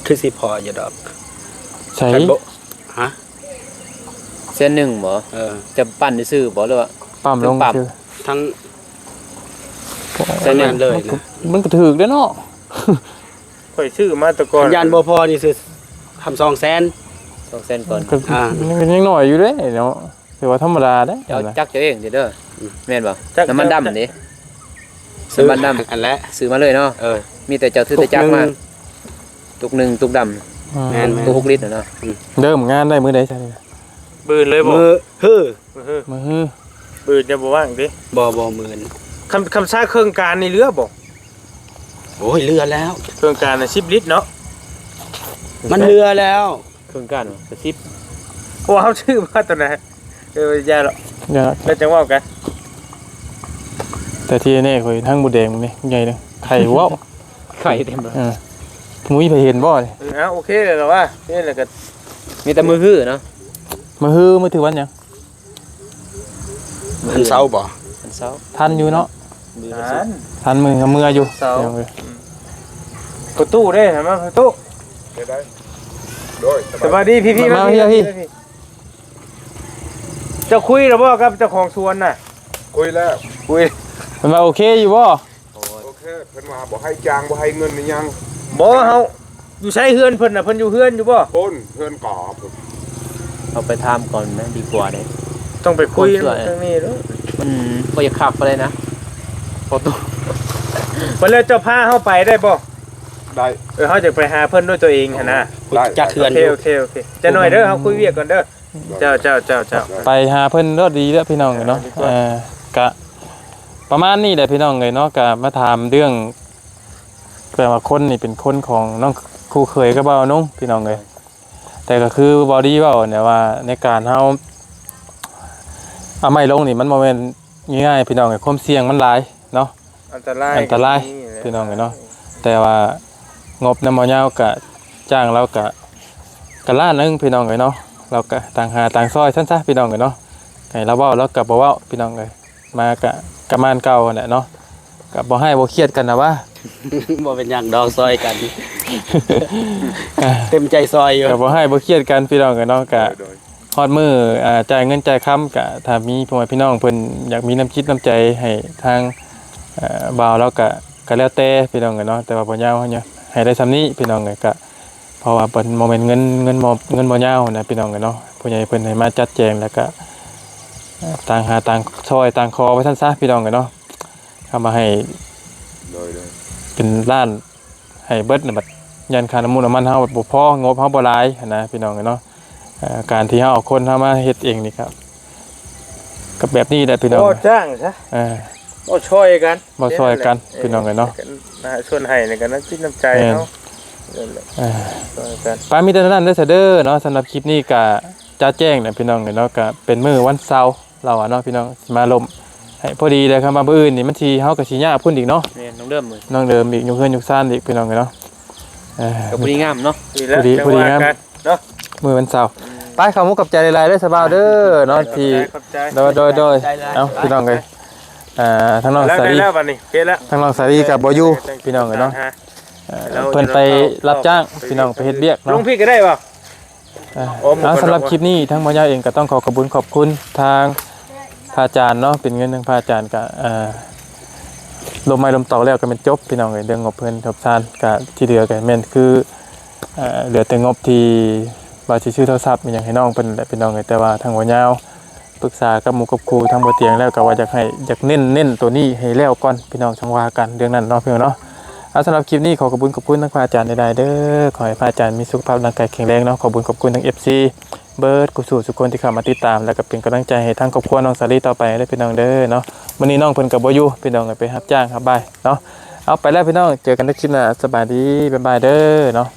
ຄືຊິພໍຢູ່ດອກ ໃສ? ຄັນບໍ່ ຮະ? ແສນໜຶ່ງບໍ່? ເອີ ຈະປັ່ນຊື່ໆບໍ່ ຫຼືວ່າປ້ຳລົງຊື່? ທັງ ແສນໜຶ່ງເລີຍນະ ມັນກໍຖືກເດ້ເນາະ ຂ້ອຍຊື້ມາແຕ່ກ່ອນ ຄັນຢ້ານບໍ່ພໍນີ້ຊື້ທຳສອງແສນ ສອງແສນກ່ອນ ກໍ ອ່າ ມັນກໍຍັງໜ້ອຍຢູ່ເດ້ເນາະ ຖືວ່າທຳມະດາເດ້ ເຈົ້າຈັກເຈົ້າເອງເດີ ອືມ ແມ່ນບໍ່? ຈັກ ນ້ຳມັນດຳເດ້ ນ້ຳມັນດຳ ອັນແຫຼະ ຊື້ມາເລີຍເນາະ ເອີ ມີແຕ່ເຈົ້າຖືແຕ່ຈັກມາ ຕຸກໜຶ່ງ ຕຸກໜຶ່ງ ຕຸກດຳ ອືມ ແມ່ນໆ ຕຸກຫົກລິດນະເນາະ ອືມ ເລີ່ມງານໄດ້ມື້ໃດຊັ້ນ? ມື້ອື່ນເລີຍບໍ່? ມື້ຮື ມື້ຮື ມື້ຮື ມື້ອື່ນຈະບໍ່ວ່າງຕິ? ບໍ່ ບໍ່ ມື້ອື່ນ ຄຳ ຄຳຊາເຄື່ອງການນີ້ເຫຼືອບໍ່? ໂອ້ຍ ເຫຼືອແລ້ວ ເຄື່ອງການນະສິບລິດເນາະ ມັນເຫຼືອແລ້ວ ເຄື່ອງການກະສິບ ໂອ້ ເຮົາຊື້ມາຕົວໃດ? ເອີ ຢ່າດອກ ຢ່າ ແລ້ວຈັ່ງເວົ້າກັນ ແຕ່ທີ່ແນ່ຂ້ອຍທັງໝູແດງນີ້ໃຫຍ່ເດ້ ໄຂ່ເວົ້າ ໄຂ່ເຕັມເລີຍ ເອີ ບໍ່ມີໃຜເຫັນບໍ່ນີ້? ເອີ ເອົາ ໂອເຄແລ້ວວ່າ ນີ້ແຫຼະກໍ ມີແຕ່ມື້ຮືເນາະ ມື້ຮື ມື້ຖືວັນຫຍັງ? ວັນເສົາບໍ່? ວັນເສົາ ທັນຢູ່ເນາະ ມື້ວັນສຸກ ທັນ ທັນມື້ ເມື່ອຢູ່ ເສົາ ອືມ ປະຕູເດ້ ມາປະຕູ ເຮັດໄດ້ ໂດຍ ສະບາຍດີ ສະບາຍດີ ພີ່ໆ ມາ ມາ ມາ ພີ່ໆ ມາ ພີ່ ເຈົ້າຄຸຍແລ້ວບໍ່ກັບເຈົ້າຂອງສວນນະ? ຄຸຍແລ້ວ ຄຸຍ ເພິ່ນວ່າໂອເຄຢູ່ບໍ່? ໂອເຄ ເພິ່ນວ່າບໍ່ໃຫ້ຈ້າງ ບໍ່ໃຫ້ເງິນອີ່ຫຍັງ ບໍ່ ເຮົາ ຢູ່ໃສເຮືອນເພິ່ນນະ? ເພິ່ນຢູ່ເຮືອນຢູ່ບໍ່? ພຸ້ນ ເຮືອນກາພຸ້ນ ເຮົາໄປຖາມກ່ອນນະ ດີກວ່າເດ້ ຕ້ອງໄປຄຸຍເລື່ອງນີ້ເດີ ມັນບໍ່ຢາກຄັກປານໃດນະ ພໍຕົວ ບັດແລ້ວເຈົ້າພາເຮົາໄປໄດ້ບໍ່? ໄດ້ ເອີ ເຮົາຈະໄປຫາເພິ່ນດ້ວຍຕົວເອງຫັ້ນນະ ໄດ້ ຈັກເຮືອນ ໂອເຄ ໂອເຄ ໂອເຄ ຈະໜ້ອຍເດີ ເຮົາຄຸຍວຽກກ່ອນເດີ ເຈົ້າ ເຈົ້າ ເຈົ້າ ເຈົ້າ ໄປຫາເພິ່ນໂລດ ດີແລ້ວພີ່ນ້ອງເນາະ ເອີ ກະ ປະມານນີ້ແຫຼະພີ່ນ້ອງເອີຍເນາະ ກໍມາຖາມເລື່ອງ ແປວ່າຄົນນີ້ເປັນຄົນຂອງນ້ອງຄູ່ເຂີຍກັບບ່າວນຸ່ງພີ່ນ້ອງເອີຍ. ແຕ່ກໍຄືບ່າວດີເວົ້າແຫຼະວ່າ ໃນການເຮົາເອົາໄມ້ລົງນີ້ ມັນບໍ່ແມ່ນງ່າຍໆ ພີ່ນ້ອງເອີຍ ຄວາມສ່ຽງມັນຫຼາຍເນາະ ອັນຕະລາຍ ອັນຕະລາຍ ກໍມີແຫຼະ ພີ່ນ້ອງເອີຍເນາະ. ແຕ່ວ່າງົບນຳບ່າວຍາວກະຈ້າງລາວກະ ກະລ້ານໜຶ່ງພີ່ນ້ອງເອີຍເນາະ. ລາວກະຕ່າງຫາຕ່າງຊ່ອຍຊັ້ນຊະພີ່ນ້ອງເອີຍເນາະ. ໃຫ້ລາວເວົ້າລາວກະບໍ່ເວົ້າພີ່ນ້ອງເອີຍ ມາກະ ກະມານເກົ່າຫັ້ນແຫຼະເນາະ. ກະບໍ່ຮ້າຍບໍ່ຄຽດກັນນະຫວາ ບໍ່ເປັນຫຍັງດອກ ຊ່ອຍກັນ ເຕັມໃຈຊ່ອຍຢູ່ ກະບໍ່ຮ້າຍບໍ່ຄຽດກັນພີ່ນ້ອງເອີຍເນາະ. ກະ ໂດຍ ຮອດມື້ ອ່າ ຈ່າຍເງິນຈ່າຍຄຳ ກະຖ້າມີພໍ່ແມ່ພີ່ນ້ອງເພິ່ນຢາກມີນ້ຳຈິດນ້ຳໃຈໃຫ້ທາງ ເອີ ບ່າວລາວກະ ກະແລ້ວແຕ່ພີ່ນ້ອງເອີຍເນາະ. ແຕ່ວ່າບ່າວຍາວເຮົາໃຫ້ໄດ້ຊ່ຳນີ້ພີ່ນ້ອງເອີຍ ກະ ເພາະວ່າເພິ່ນບໍ່ແມ່ນເງິນ ເງິນບໍ່ ເງິນບໍ່ຍາວນະພີ່ນ້ອງເອີຍເນາະ. ຜູ້ໃຫຍ່ເພິ່ນໃຫ້ມາຈັດແຈງ ແລ້ວກະ ເອີ ຕ່າງຫາຕ່າງຊ່ອຍຕ່າງຂໍໄວ້ຊັ້ນຊະພີ່ນ້ອງເອີຍເນາະ. ເອົາມາໃຫ້ ໂດຍ ໂດຍ ເປັນລ້ານ ໃຫ້ເບິດນະ ບັດຢ້ານຄ່ານ້ຳມັນ ນ້ຳມັນເຮົາບໍ່ພໍ ງົບເຮົາບໍ່ຫຼາຍຫັ້ນນະພີ່ນ້ອງເອີຍເນາະ. ເອີ ການທີ່ເຮົາເອົາຄົນເຮົາມາເຮັດເອງນີ້ກໍ ກໍແບບນີ້ແຫຼະພີ່ນ້ອງ ບໍ່ຈ້າງຊະ ເອີ ບໍ່ຊ່ອຍກັນ ບໍ່ຊ່ອຍກັນ ເອີ ພີ່ນ້ອງເອີຍເນາະ. ສ່ວນໃຫ້ນີ້ກໍນ້ຳຈິດນ້ຳໃຈ ແມ່ນ ເຮົາ ເອີ ຊ່ອຍກັນ ປາ ມີແຕ່ນັ້ນເດີຊະເດີເນາະ. ສຳລັບຄລິບນີ້ກໍຈະແຈ້ງແຫຼະພີ່ນ້ອງເອີຍເນາະ ກໍເປັນມື້ວັນເສົາ ລາວວ່າເນາະພີ່ນ້ອງ ຊິມາລົມໃຫ້ພໍດີແລ້ວ. ຄັນວ່າມື້ອື່ນນີ້ມັນຊິ ເຮົາກໍຊິຍາກພຸ້ນອີກເນາະ ແມ່ນ ນ້ອງເດີມ ນ້ອງເດີມອີກ ຍົກເຮືອນຍົກຊານອີກພີ່ນ້ອງເອີຍເນາະ. ເອີ ກໍພໍດີງາມເນາະ ດີແລ້ວ ພໍດີ ພໍດີງາມ ເນາະ ມື້ວັນເສົາ. ອືມ ໄປ ຂອບມຸກຂອບໃຈຫຼາຍໆເດີສະບ່າວເດີເນາະ ທີ່ ຂອບໃຈ ໂດຍ ໂດຍ ໂດຍ ເອົາ ພີ່ນ້ອງເອີຍ ອ່າ ທາງນ້ອງສາລີ ແລ້ວບັດນີ້ ເຮັດແລ້ວ ທາງນ້ອງສາລີກໍບໍ່ຢູ່ພີ່ນ້ອງເອີຍເນາະ. ເອີ ເພິ່ນໄປຮັບຈ້າງພີ່ນ້ອງ ໄປເຮັດວຽກເນາະ ລົງພີ້ກໍໄດ້ບໍ່? ອ່າ ໂອ້ ເອົາ ສຳລັບຄລິບນີ້ ທາງບ່າວຍາວເອງກໍຕ້ອງຂໍຂອບຄຸນຂອບຄຸນທາງພະອາຈານເນາະ ເປັນເງິນທາງພະອາຈານ ກໍ ອ່າ ລົມໄມ້ລົມຕອກແລ້ວກໍແມ່ນຈົບພີ່ນ້ອງເອີຍ ເລື່ອງງົບເຮືອນງົບຊານ ກໍທີ່ເຫຼືອກໍແມ່ນຄື ເອີ ເຫຼືອແຕ່ງົບທີ່ວ່າຊິຊື້ໂທລະສັບອີ່ຫຍັງໃຫ້ນ້ອງເພິ່ນແຫຼະພີ່ນ້ອງເອີຍ. ແຕ່ວ່າທາງບ່າວຍາວ ປຶກສາກັບໝູ່ກັບຄູ່ທາງບໍ່ຕຽງແລ້ວ ກໍວ່າຢາກໃຫ້ ຢາກເນັ້ນ ເນັ້ນໂຕນີ້ໃຫ້ແລ້ວກ່ອນພີ່ນ້ອງ ຈັ່ງວ່າກັນເລື່ອງນັ້ນເນາະພີ່ນ້ອງເນາະ. ເອົາ ສຳລັບຄລິບນີ້ ຂໍຂອບຄຸນຂອບຄຸນທາງພະອາຈານຫຼາຍໆເດີ ຂໍໃຫ້ພະອາຈານມີສຸຂະພາບຮ່າງກາຍແຂງແຮງເນາະ. ຂອບຄຸນຂອບຄຸນທາງ ເອັຟຊີ ເບິດຄູ່ສູ່ທຸກຄົນທີ່ເຂົ້າມາຕິດຕາມ ແລ້ວກໍເປັນກຳລັງໃຈໃຫ້ທາງຄອບຄົວນ້ອງສາລີຕໍ່ໄປເດີພີ່ນ້ອງເດີເນາະ. ມື້ນີ້ນ້ອງເພິ່ນກໍບໍ່ຢູ່ພີ່ນ້ອງ ໄປຮັບຈ້າງຮັບບາຍເນາະ. ເອົາ ໄປແລ້ວພີ່ນ້ອງ ເຈີກັນໃນຄລິບໜ້າ ສະບາຍດີ ບາຍບາຍເດີເນາະ.